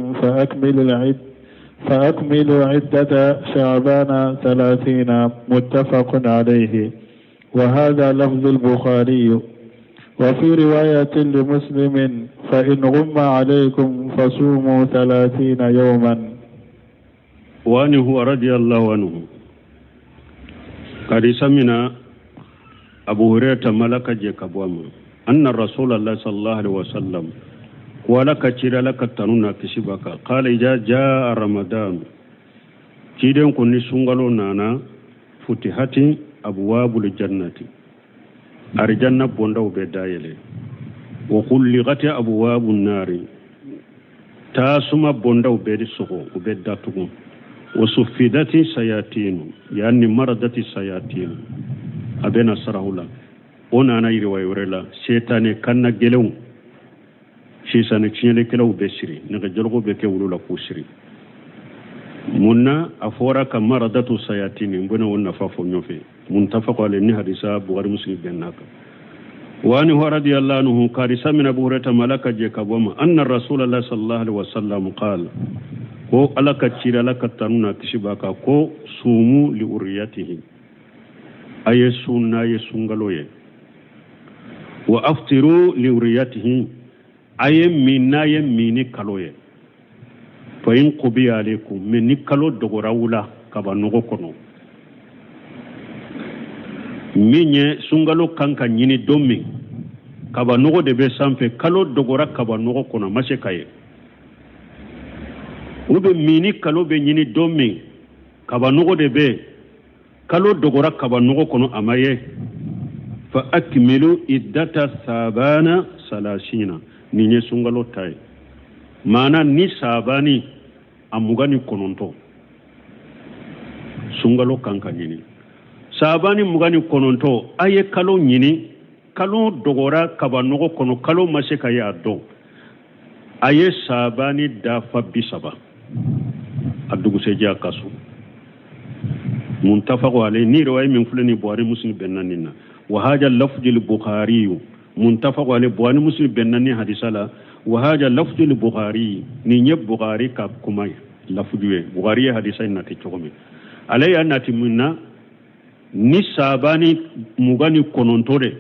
فأكملوا عدة شعبان 30. متفق عليه. وهذا لفظ البخاري. وفي رواية لمسلم: فإن غم عليكم فصوموا 30 يوما. وعنه رضي الله عنه قد سمنا أبو هريرة ملك جيكابوما أن رسول الله صلى الله عليه وسلم ولك تشير لك تنونا كشبك قال: إذا جاء رمضان تيدن كوني سونغالو نانا فتحت أبواب الجنة، الجنة بوندو بدايلة، وغلقت أبواب النار، تاسما بوندو بدسوغو وبداتوغو، وصفدت سياتين يعني مرضت السياتين. أبينا سراولا ونانا يرواي ورلا شيطان كان جلو شيطان تشيني كلو بشري نجلو بك ولولا كوشري منا أفورا كمرضت السياتين بنا ونفافو نوفي. منتفق على حديث بخاري مسلم بناك. وعنه رضي الله عنه قال: من أبو هريرة ملك جيكابوما أن الرسول الله صلى الله عليه وسلم قال: ko ala ka cira ala ka tanu na kisi b'a kan ko sumu li uriyatihi, a ye sun n'a ye sunkalo ye, wa aftiru li uriyatihi, a ye min n'a ye minni kalo ye, fa in qubiya alaykum, mais ni kalo dogora wula ka ban nɔgɔ kɔnɔ, min ye sunkalo kan ka ɲini don min, kaba nɔgɔ de bɛ sanfɛ, kalo dogora kaba nɔgɔ kɔnɔ, a ma se ka ye, ou bien minni kalo bɛ ɲini don min, kaba nɔgɔ de bɛ, kalo dogora kaba nɔgɔ kɔnɔ, a ma ye, fa akmilu iddata sabana salasina, nin ye sunkalo ta ye, maana ni sabani a 29 sunkalo kan ka ɲini, sabani 29 a ye kalo ɲini, kalo dogora kaba nɔgɔ kɔnɔ, kalo ma se ka ye a dɔn, a ye sabani dafa 30 a dugusɛjɛ a ka so. Muntafaqu alayhi, ni riwaya min filɛ nin Buhari Muslim bɛnna nin na. Wa haja lafzul Bukhari muntafaqu alayhi, Buhari Muslim bɛnna nin hadisa la. Wa haja lafzul Bukhari, nin ye Bukhari ka kuma ye, lafzu ye, Bukhari ye hadisa in nati cogo min, ale y'a nati mun na, ni sabani 29 de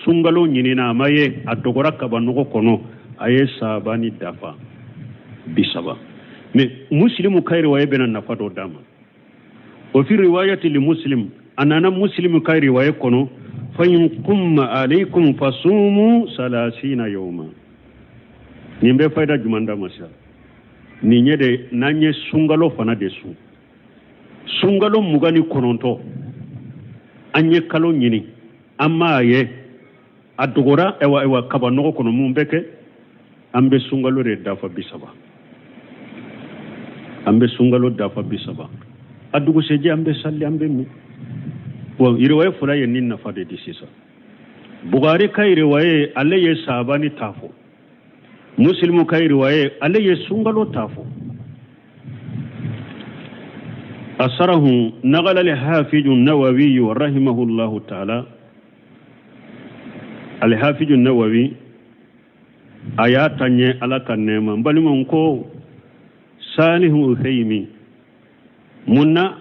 sunkalo ɲinina a ma ye, a dogora kaba nɔgɔ kɔnɔ, a ye sabani dafa 30. Mais Muslimu ka riwaya bɛna nafa dɔ d'a ma. O fi riwayati li Muslim, a nana Muslimu ka riwaya kɔnɔ, fa in qumma alaykum fasumu 30 yawma. Nin bɛ fayida jumɛn d'a ma sisan? Nin ye de n'an ye sunkalo fana de sun, sunkalo 29 an ye kalo ɲini, an m'a ye, a dogora ayiwa kaba nɔgɔ kɔnɔ, mun bɛ kɛ? An bɛ sunkalo de dafa 30, an bɛ sunkalo dafa 30, a dugusɛjɛ an bɛ sali, an bɛ min. Bon, riwaya fila ye nin nafa de di sisan. Bukhari ka riwaya ale ye sabani ta fɔ, Muslimu ka riwaya ale ye sunkalo ta fɔ. Asarahu naqala al-Hafiz an-Nawawi rahimahullahu ta'ala, al-Hafiz an-Nawawi a y'a ta ɲɛ Ala ka nɛɛma. N balimaw ko Salihu Uthaymi mun na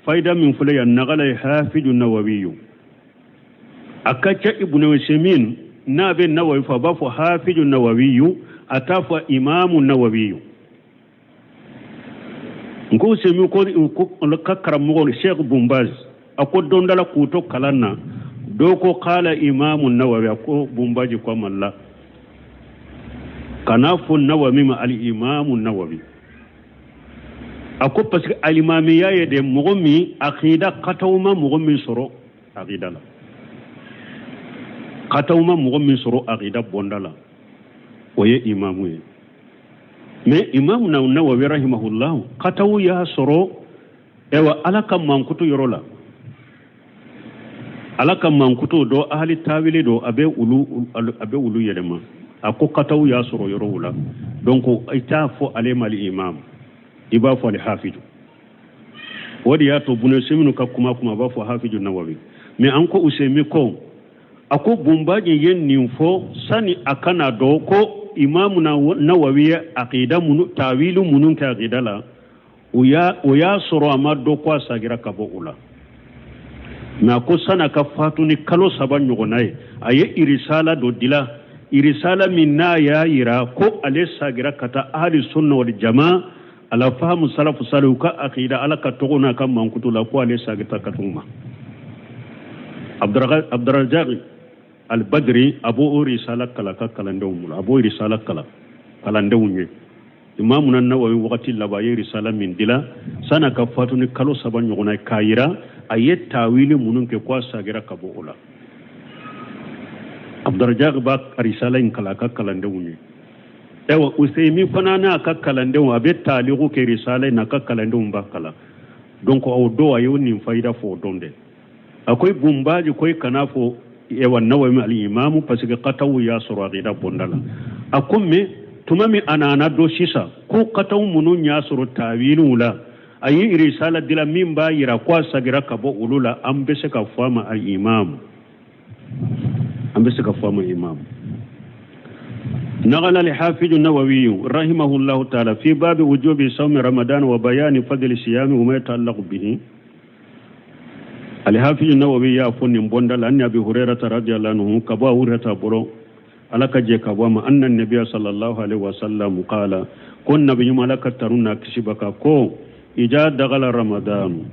fayida min filɛ yan, naqala al-Hafiz an-Nawawi, a ka ca Ibn Usaymin n'a bɛ nawawi fɔ, a b'a fɔ hafiju nawawiyu, a t'a fɔ imamu nawawiyu. N ko Useyimi ko ka karamɔgɔ Sheikh Bumbaz, a ko don dɔ la k'u to kalan na, dɔw ko kala imamu nawawi, a ko Bumbaji ko a ma la, kan'a fɔ nawawi ma ali imamu nawawi. A ko parce que alimamiya ye de mɔgɔ min akida kataw ma mɔgɔ min sɔrɔ akida la, kataw ma mɔgɔ min sɔrɔ akida bonda la, o ye imamu ye. Mais imamu na nawawi rahimahullah, kataw y'a sɔrɔ ewa ala ka mankutu yɔrɔ la, ala ka mankutu dɔ ahali tawili dɔ a bɛ olu yɛlɛma. A ko kataw y'a sɔrɔ yɔrɔw la. Donc i t'a fɔ ale ma imam, i b'a fɔ ale hafidu. O de y'a to Bun Useyiminu ka kuma a b'a fɔ hafidu nawawi. Mais an ko Useyimi ko, a ko Bunbaji ye nin fɔ sani a kana dɔn ko imamu nawawi ye akida munu tawilu minnu kɛ akida la, o y'a sɔrɔ a ma dɔn ko a sagira ka bɔ o la. Mais a ko sani a ka fatu ni kalo 3 ɲɔgɔnna ye, a ye irisala dɔ dila, irisala min n'a y'a yira ko ale sagira ka taa ahli sunna wal jama ala fahamu salafu salih, u ka akida, ala ka tɔgɔ n'a ka mankutu la, ko ale sagita ka t'u ma. Abdurrazak Albadri, a b'o risala kala ka kalandenw bolo, a b'o risala kala kalandenw ye. Imamu na Nawawi wagati laban, a ye risala min dila san'a ka fatu ni kalo 3 ɲɔgɔnna ye, k'a yira a ye tawili minnu kɛ, ko a sagira ka bɔ o la. Abdurrazak b'a risala in kala a ka kalandenw ye. Ayiwa, Useyimi fana n'a ka kalandenw, a bɛ taaliku kɛ risala in na, a ka kalandenw b'a kalan. Donc o don a y'o nin fayida fɔ o don dɛ. A ko Bunbaji ko i kana fɔ ewa Nawawi al imamu, parce que kataw y'a sɔrɔ akida bonda la. A ko mais tuma min a nana dɔn sisan ko kataw minnu y'a sɔrɔ tawiliw la, a ye risala dila min b'a yira ko a sagira ka bɔ olu la, an bɛ se ka fɔ a ma al imam, an bɛ se ka fɔ a ma imam. نقل الحافظ النووي رحمه الله تعالى في باب وجوب صوم رمضان وبيان فضل الصيام وما يتعلق به. الحافظ النووي y'a fɔ nin bonda la, عن أبي هريرة رضي الله عنه, ka bɔ Hurerata bolo, ala ka jɛ ka bɔ ma, أن النبي صلى الله عليه وسلم قال, ko nabi ɲuman, ala ka tanu n'a kisi baka, ko إذا دخل رمضان,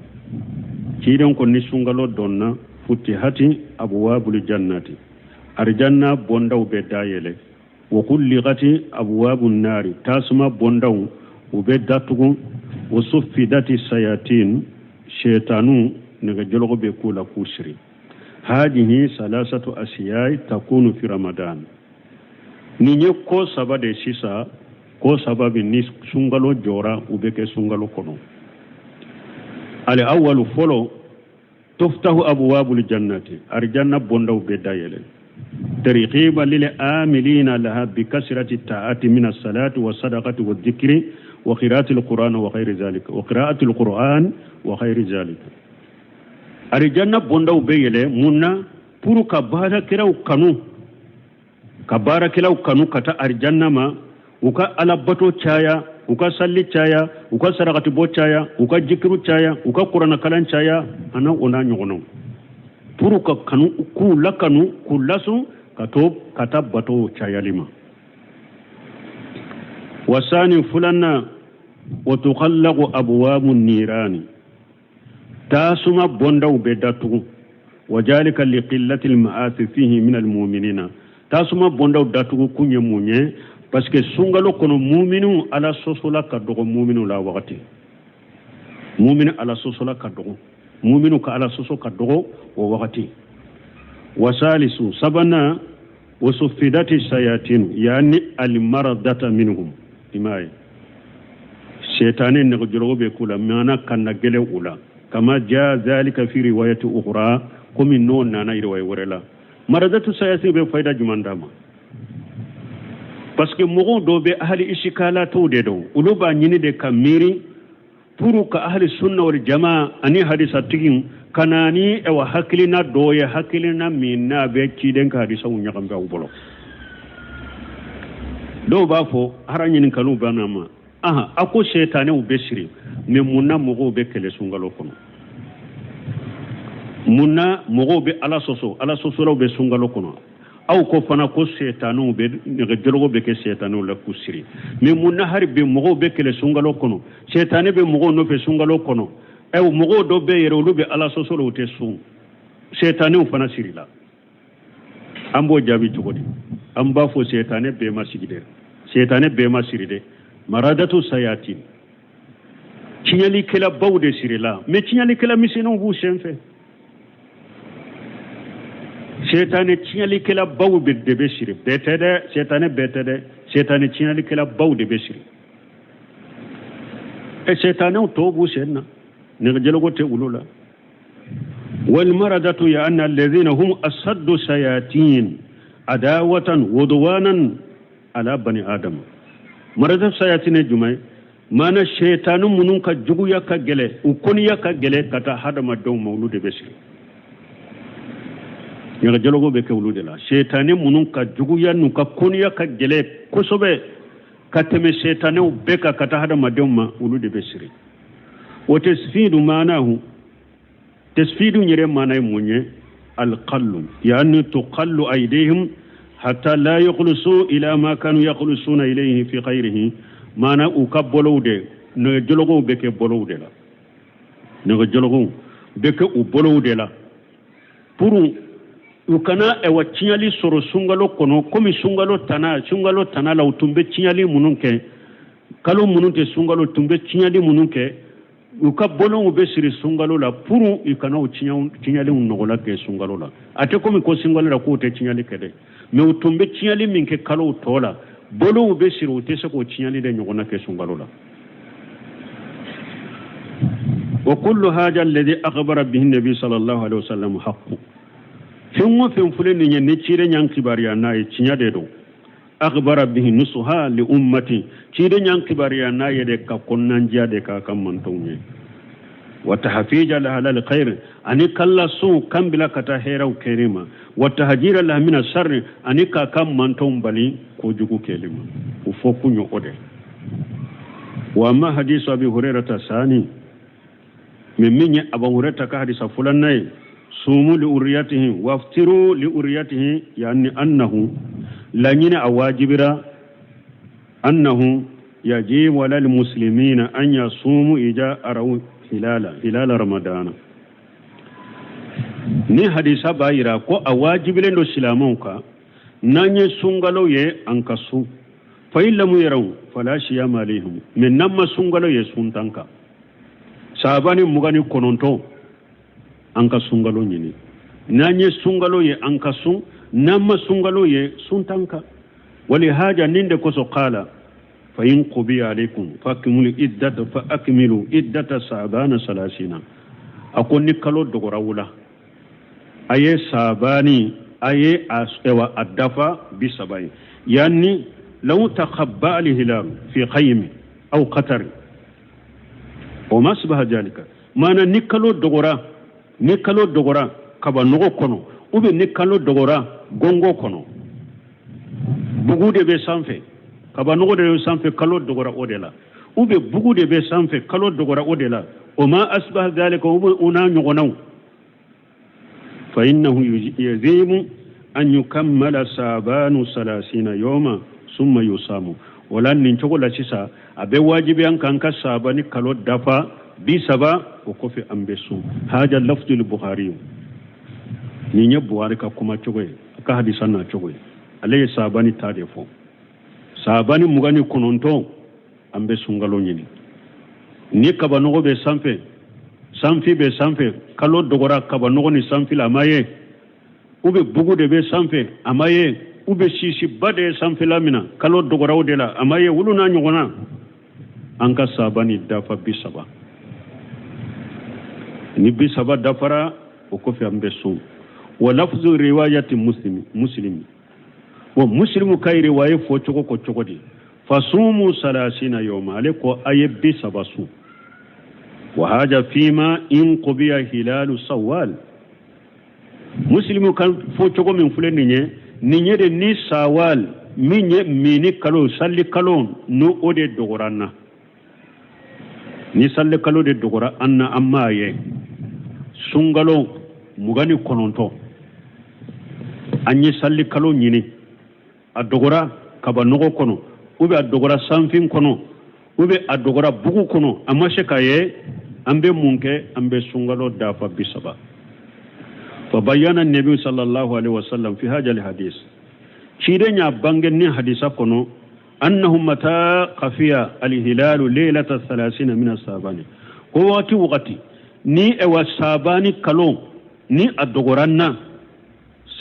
ciden ko ni sunkalo donna, فتحت أبواب الجنة, arjanna bondaw bɛ dayɛlɛ, وغلقت أبواب النار, tasuma bondaw u bɛ datugu, وصفدت الشياطين, shetanu nɛgɛjɔlɔkɔ bɛ k'u la k'u siri. هذه ثلاثة أشياء تكون في رمضان. Nin ye ko saba de sisan, ko saba bi ni sunkalo jɔra, u bɛ kɛ sunkalo kɔnɔ. الأول, fɔlɔ, تفتح أبواب الجنة, arjanna bondaw bɛ dayɛlɛ, ترغيبا للعاملين لها بكثرة الطاعات من الصلاة والصدقة والذكر وقراءة القرآن وغير ذلك وقراءة القرآن وغير ذلك. Arijanna bondaw bɛ yɛlɛ mun na? Pour ka baarakɛlaw kanu, ka baarakɛlaw kanu ka taa arijanna ma, u ka alabato caya, u ka salli caya, u ka sarakatibɔ caya, u ka jikiru caya, u ka kuranakalan caya, ana o n'a ɲɔgɔnnaw, pour ka kanu k'u lakanu, k'u lasun ka to ka taa bato cayali ma. والثاني, filanan, وتغلق أبواب النيران, tasuma bondaw bɛ datugu, وذلك لقلة المعاصي فيه من المؤمنين. Tasuma bondaw datugu kun ye mun ye? Parce que sunkalo kɔnɔ, muminu ala sɔsɔla ka dɔgɔ muminu la wagati, muminu ala sɔsɔla ka dɔgɔ, muminu ka ala sɔsɔ ka dɔgɔ o wagati. والثالث, sabanan, وصفدت الشياطين, يعني المردة منهم, i m'a ye, shetani nɛgɛjɔlɔkɔ bɛ k'u la, maana kana gɛlɛ u la, كما جاء ذلك في رواية أخرى, komi n'o nana riwaya wɛrɛ la. مردة الشياطين bɛ fayida jumɛn d'a ma? Parce que mɔgɔw dɔw bɛ ahali isikalatow de dɔn, olu b'a ɲini de ka miiri pour ka ahali sunna wal jama ani hadisatigi ka na ni ɛwa hakilina dɔ ye, hakilina min n'a bɛ ciden ka hadisaw ɲagami aw bolo. Dɔw b'a fɔ hara ɲininkaliw bɛ na ma, aha, a ko setanɛw bɛ siri, mais mun na mɔgɔw bɛ kɛlɛ sunkalo kɔnɔ? Mun na mɔgɔw bɛ ala sɔsɔ? Ala sɔsɔlaw bɛ sunkalo kɔnɔ. Aw ko fana ko setanɛw bɛ nɛgɛjɔlɔkɔ bɛ kɛ setanɛw la k'u siri. Mais mun na hari bi mɔgɔw bɛ kɛlɛ sunkalo kɔnɔ, setanɛ bɛ mɔgɔw nɔfɛ sunkalo kɔnɔ? Ɛw mɔgɔw dɔ bɛ yɛrɛ, olu bɛ Ala sɔsɔ la, u tɛ sun, setanɛw fana sirila. An b'o jaabi cogo di? An b'a fɔ setanɛ bɛɛ ma sigi dɛ, setanɛ bɛɛ ma siri dɛ. Maradatu sayatin, tiɲɛlikɛlabaw de sirila, mais tiɲɛlikɛla misɛnninw b'u sen fɛ. Setanɛ tiɲɛlikɛlabaw de bɛ siri, bɛɛ tɛ dɛ, setanɛ bɛɛ tɛ dɛ, setanɛ tiɲɛlikɛlabaw de bɛ siri. Ɛ setanɛw tɔw b'u sen na, nɛgɛjɔlɔkɔ tɛ olu la. Walmaradatu ya anna alladhina hum asaddu sayatin adawatan wudwanan ala bani adama. Maradatu sayatin ye jumɛn ye? Maana setanu minnu ka juguya ka gɛlɛ, u kɔniya ka gɛlɛ ka taa hadamadenw ma, olu de bɛ siri, nɛgɛjɔlɔkɔ bɛ kɛ olu de la. Setani minnu ka juguya n'u ka kɔniya ka gɛlɛ kosɛbɛ ka tɛmɛ setanɛw bɛɛ kan ka taa hadamadenw ma, olu de bɛ siri. Wa tasfidu maanahu, tasfidu yɛrɛ maana ye mun ye? Alqallu, yani tuqallu aydihim hatta la yakhlusu ila ma kanu yakhlusuna ilayhi fi khayrihi. Maana u ka bolow de, nɛgɛjɔlɔkɔw bɛ kɛ bolow de la, nɛgɛjɔlɔkɔw bɛ kɛ u bolow de la pour u kana ɛwa tiɲɛli sɔrɔ sunkalo kɔnɔ, komi sunkalo tana la u tun bɛ tiɲɛli minnu kɛ, kalo minnu tɛ sunkalo tun bɛ tiɲɛli minnu kɛ, u ka bolow bɛ siri sunkalo la pour u kana o tiɲɛliw nɔgɔla kɛ sunkalo la. A tɛ komi ko sunkalo la k'u tɛ tiɲɛli kɛ dɛ, mais u tun bɛ tiɲɛli min kɛ kalow tɔ la, bolow bɛ siri, u tɛ se k'o tiɲɛli de ɲɔgɔnna kɛ sunkalo la. Wa kullu haja alladhi akhbara bihi nabi sallallahu alaihi wasallam haqqu. Fɛn o fɛn filɛ nin ye, ni ciden y'an kibaruya n'a ye, tiɲɛ de don. Akhbara bihi nusuha li ummati, ciden y'an kibaruya n'a ye de ka kɔnɔnandiya de k'a ka mantɔnw ye. Wa tahfija laha lil khair, ani k'an lasun kan bila ka taa hɛrɛw kɛli ma. Wa tahjira laha mina sarri, ani k'a ka mantɔnw bali kojugu kɛli ma. O fɔ kun ye o de. Wa amma hadisu Abi Hurairata sani, mais min ye Abu Hurairata ka hadisa filanan ye, sumu li uriyatihi waftiru li uriyatihi, yani annahu laɲini a wajibira, annahu yajibu ala almuslimina an yasumu ija araw hilala ramadana. Ni hadisa b'a yira ko a wajibilen don silamɛw kan, n'an ye sunkalo ye, an ka sun. Fa in lam yaraw fala siyama alayhim, mais n'an ma sunkalo ye, sun t'an kan. Sabani 29, an ka sunkalo ɲini. N'an ye sunkalo ye, an ka sun. N'an ma sunkalo ye, sun t'an kan. Wali haja, nin de kosɔn, qala fa in qubiya alaykum fa akmilu iddata, fa akmilu iddata sabana salasina. A ko ni kalo dɔgɔra wula, a ye sabani, a ye a ɛwa a dafa 30 ye. Yani law takhabba al hilal fi khaymi aw qatari o ma asbaha jalika. Maana ni kalo dɔgɔra, ni kalo dɔgɔra kaba nɔgɔ kɔnɔ, ou bien ni kalo dɔgɔra gɔngɔ kɔnɔ, bugu de bɛ sanfɛ, kaba nɔgɔ de bɛ sanfɛ, kalo dɔgɔra o de la, ou bien bugu de bɛ sanfɛ, kalo dɔgɔra o de la, o ma asbaha zalika, o n'a ɲɔgɔnnaw, fa innahu yazimu an yukammala sabanu salasina yawma summa yusamu. Wala nin cogo la sisan, a bɛ wajibi an kan ka sabani kalo dafa 30, o kɔfɛ an bɛ sun. Haja lafzul Bukhari, nin ye Buhari ka kuma cogo ye, a ka hadisa na cogo ye. Ale ye sabani ta de fɔ, sabani 29, an bɛ sunkalo ɲini. Ni kabanɔgɔ bɛ sanfɛ, sanfi bɛ sanfɛ, kalo dɔgɔra kabanɔgɔ ni sanfi la, a ma ye, u bɛ bugu de bɛ sanfɛ, a ma ye, u bɛ sisiba de ye sanfɛla min na, kalo dɔgɔra o de la, a ma ye, olu n'a ɲɔgɔnna, an ka sabani dafa 30. Ni 30 dafara, o kɔfɛ an bɛ sun. Wa lafzu riwayati Muslimi, Muslimi wa Muslimu ka riwaye fɔ cogo ko cogo di? Fasumu salasina yawma, ale ko a ye 30 sun. Wa haja fima in qubiya hilalu sawal. Muslimu kan fɔ cogo min filɛ nin ye, nin ye de ni sawal min ye mini kalo, sali kalo, n'o o de dɔgɔra an na, ni sali kalo de dɔgɔra an na, an m'a ye, sunkalo 29. An ye sali kalo ɲini, a dogora kabanɔgɔ kɔnɔ, ou bien a dogora sanfin kɔnɔ, ou bien a dogora bugu kɔnɔ, a ma se ka ye. An bɛ mun kɛ? An bɛ sunkalo dafa 30. Fa bayyana nabi sallallahu alaihi wasallam fi hadha alhadis, ciden y'a bange ni hadisa kɔnɔ, annahu mata khafiya alhilalu leylata 30 min asabani, ko wagati wagati ni ewa sabani kalo ni a dogora na,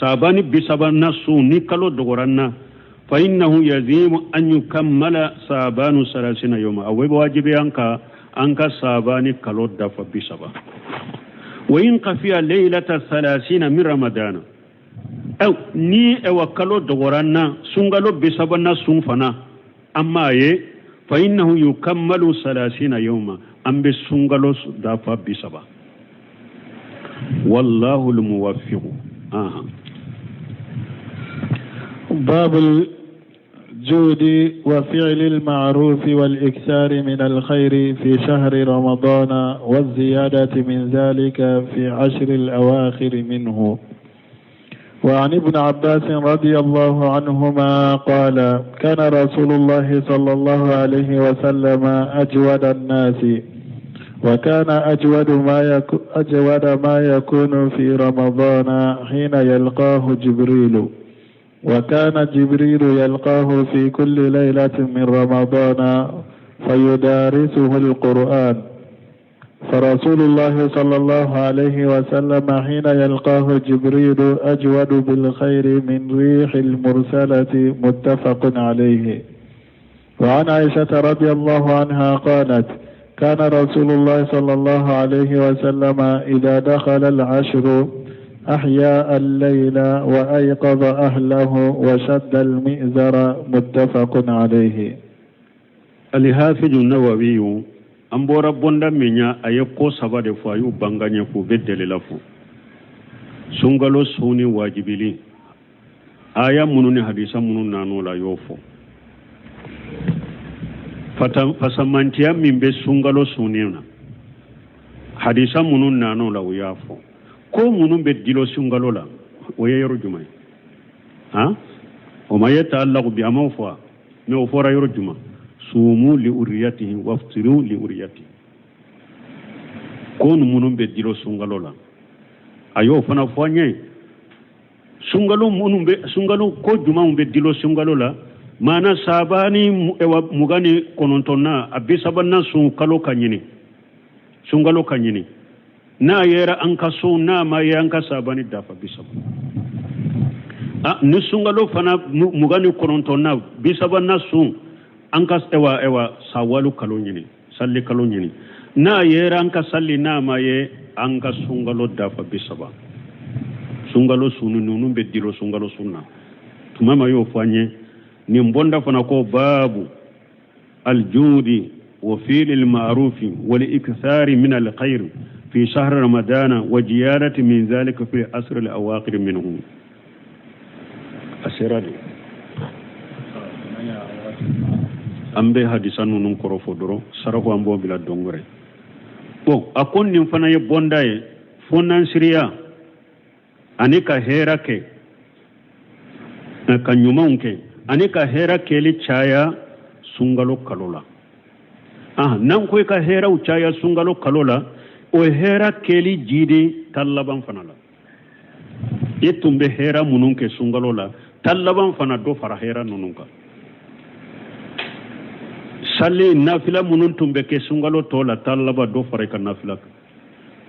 sabani 30 na sun ni kalo dogora na, fa innahu yazimu an yukammala sabanu 30 yawma, a bɛ wajibi an ka an ka sabani kalo dafa 30. Wa in khafiya leylata 30 min ramadana, aw ni ewa kalo dogora na sunkalo 30 na sun fana an m'a ye, fa innahu yukammalu 30 yawma, an bɛ sunkalo dafa 30. Wallahu almuwaffiqu. باب الجود وفعل المعروف والإكثار من الخير في شهر رمضان والزيادة من ذلك في عشر الأواخر منه. وعن ابن عباس رضي الله عنهما قال: كان رسول الله صلى الله عليه وسلم أجود الناس، وكان أجود ما يكون في رمضان حين يلقاه جبريل، وكان جبريل يلقاه في كل ليلة من رمضان فيدارسه القرآن. فرسول الله صلى الله عليه وسلم حين يلقاه جبريل أجود بالخير من ريح المرسلة. متفق عليه. وعن عائشة رضي الله عنها قالت: كان رسول الله صلى الله عليه وسلم إذا دخل العشر أحيا الليل وأيقظ أهله وشد المئزر. متفق عليه. الحافظ النووي an bɔra bonda min ya, a ye ko saba de fɔ, a y'u banga ɲɛ k'u bɛ delila fɔ. Sunkalo sunni wajibili, aya minnu ni hadisa minnu nan'o la, a y'o fɔ. Fasamantiya min bɛ sunkalo sunni na, hadisa minnu nan'o la, o y'a fɔ. Ko minnu bɛ dilo sunkalo la, o ye yɔrɔ jumɛn ye? Han, o ma ye ta'allaqu bi, a m'o fɔ wa? Mais o fɔra yɔrɔ jumɛn? Sumu li uriyatihi waftiru li uriyatihi. Ko minnu bɛ dilo sunkalo la, a y'o fana fɔ an ye. Sunkalo minnu bɛ sunkalo, ko jumɛnw bɛ dilo sunkalo la? Maana sabani 29nan, a 30nan sun kalo ka ɲini, sunkalo ka ɲini. N'a yera an ka sun, n'a ma ye an ka sabani dafa 30. Ni sunkalo fana 29nan, 30nan sun, an ka ewa sawalu kalo ɲini, salli kalo ɲini. N'a yera an ka salli, n'a ma ye an ka sunkalo dafa 30. Sunkalo sunni ninnu bɛ dilo sunkalo sun na. Tuma ma y'o fɔ an ye. Nin bonda fana ko babu aljudi wa fi'l al-ma'ruf wal ikthar min al-khair fi shahr ramadana wa ziyadati min zalika fi asr al-awaqir minhu. A sera de, an bɛ hadisa ninnu kɔrɔ fɔ dɔrɔn, sarako an b'o bila don wɛrɛ. Bon, a ko nin fana ye bonda ye, fɔnansiriya ani ka hɛrɛ kɛ, ka ɲumanw kɛ, ani ka hɛrɛ kɛli caya sunkalo kalo la. N'an ko i ka hɛrɛw caya sunkalo kalo la, o hɛrɛ kɛli jidi ta laban fana la. I tun bɛ hɛrɛ minnu kɛ sunkalo la, ta laban fana dɔ fara hɛrɛ ninnu kan. Sali nafila minnu tun bɛ kɛ sunkalo tɔ la, ta laban dɔ fara i ka nafila kan.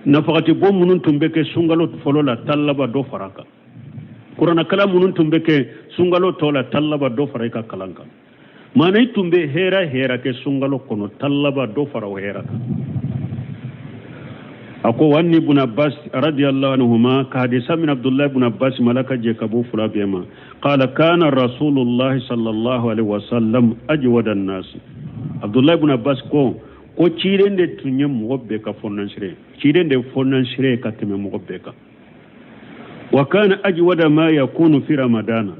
Nafakati bɔ minnu tun bɛ kɛ sunkalo fɔlɔ la, ta laban dɔ fara kan. Kuranɛkalan minnu tun bɛ kɛ sunkalo tɔ la, ta laban dɔ fara i ka kalan kan. Maana i tun bɛ hɛrɛ hɛrɛ kɛ sunkalo kɔnɔ, ta laban dɔ fara o hɛrɛ kan. A ko wa ibn Abbas radiyallahu anhuma, ka hadisa min Abdullah ibn Abbas malaka jɛ ka bɔ fila bɛɛ ma, qala kana rasulullahi sallallahu alaihi wasallam ajwada an-nas. Abdullah ibn Abbas ko ciden de tun ye mɔgɔ bɛɛ ka fɔnansire, ciden de fɔnansire ka tɛmɛ mɔgɔ bɛɛ kan. Wa kana ajwada ma yakunu fi ramadana,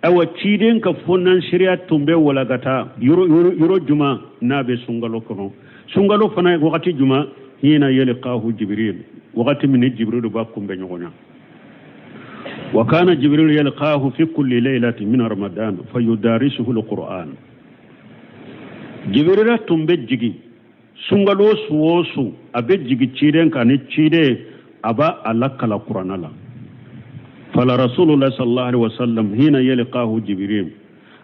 awa ciden ka fɔnansireya tun bɛ walagata yɔrɔ juma n'a bɛ sunkalo kɔnɔ. Sunkalo fana wagati juma, hina yalqahu jibril, wagati min ni jibril b'a kunbɛn ɲɔgɔn na. Wa kana Jibril yalqahu fi kulli laylatin min Ramadan fayudarisuhu alquran. Jibrila tun bɛ jigin sunkalo su o su, a bɛ jigin ciden kan ni ciden a b'a a lakalan kuranna la. Fala rasulullah sallallahu alaihi wasallam hina yalqahu Jibril,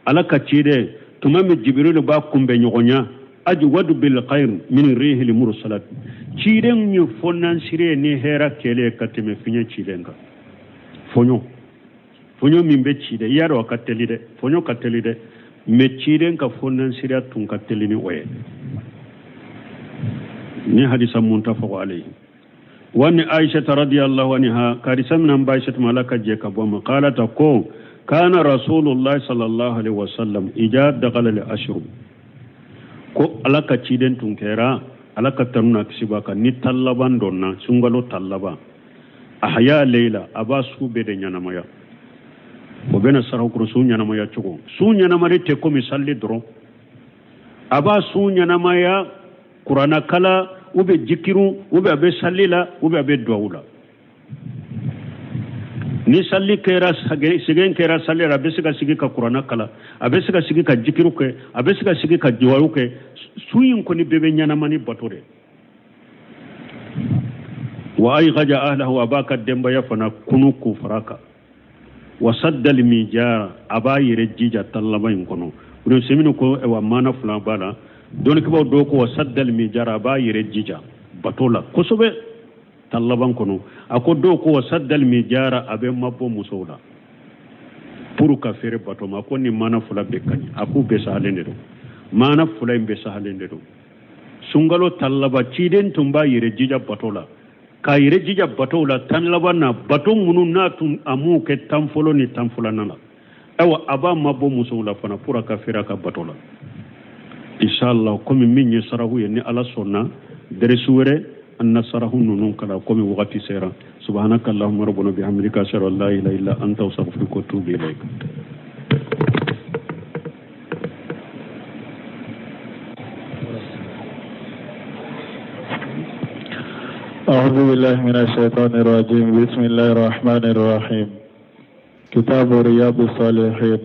ala ka ciden tuma min Jibril b'a kunbɛn ɲɔgɔnya, ajwadu bil khair min rihil mursalat, ciden ye fɔnansire ni hɛra kɛlen ka tɛmɛ fiɲɛ cilen kan. Fɔɲɔ fɔɲɔ min bɛ ci dɛ, i y'a dɔn a ka teli dɛ, fɔɲɔ ka teli dɛ, mais ciden ka fɔnansiriya tun ka teli ni o ye. Ni hadisa muntafaqu alayhi. Wa ni Aisha radiyallahu anha, karisa min ba Aisha tuma, ala ka jɛ ka bɔ ma, qalata ko kana rasulullah sallallahu alaihi wasallam ija dakhala al ashru, ko ala ka ciden tun kɛra, ala ka tanu n'a kisi b'a kan, ni tan laban donna, sunkalo tan laban, ahya leila, a b'a su bɛɛ de ɲɛnamaya. O bɛna saraw kɔrɔ su ɲɛnamaya cogo. Su ɲɛnamari tɛ komi salli dɔrɔn, a b'a su ɲɛnamaya kuranna kala, u bɛ jikiru, u bɛ a bɛ salli la, u bɛ a bɛ duwawu la. Ni salli kɛra, sɛgɛn kɛra salli la, a bɛ se ka sigi ka kuranna kala, a bɛ se ka sigi ka jikiru kɛ, a bɛ se ka sigi ka duwawu kɛ. Su in kɔni bɛɛ bɛ ɲɛnama ni bato de. Wa aygaja ahlahu, a b'a ka denbaya fana kunu k'u fara kan. Wa saddal mijara, a b'a yɛrɛ jija tan laban in kɔnɔ. Ibn Usaymin ko wa maana fila b'a la. Dɔnnikɛbaaw dɔw ko wa saddal mijara, a b'a yɛrɛ jija bato la kosɛbɛ tan laban kɔnɔ. A ko dɔw ko wa saddal mijara, a bɛ mabɔ musow la pour ka feere bato ma. A ko nin maana fila bɛɛ ka ɲi, a k'u bɛɛ sahalen de don, maana fila in bɛɛ sahalen de don. Sunkalo tan laban, ciden tun b'a yɛrɛ jija bato la, k'a yɛrɛ jija bato la tan laban na, bato minnu n'a tun a m'u kɛ tan fɔlɔ ni tan filanan la. Ayiwa, a b'a mabɔ musow la fana pour a ka feere a ka bato la. Inshallah, komi min ye sarahu ye, ni ala sɔnna, dɛrɛsi wɛrɛ an na sarahu ninnu kalan, komi wagati sera. Subhanaka allahumma rabbana bihamdika, ashhadu an la ilaha illa anta, astaghfiruka wa atubu ilayk. أعوذ بالله من الشيطان الرجيم. بسم الله الرحمن الرحيم. كتاب رياض الصالحين.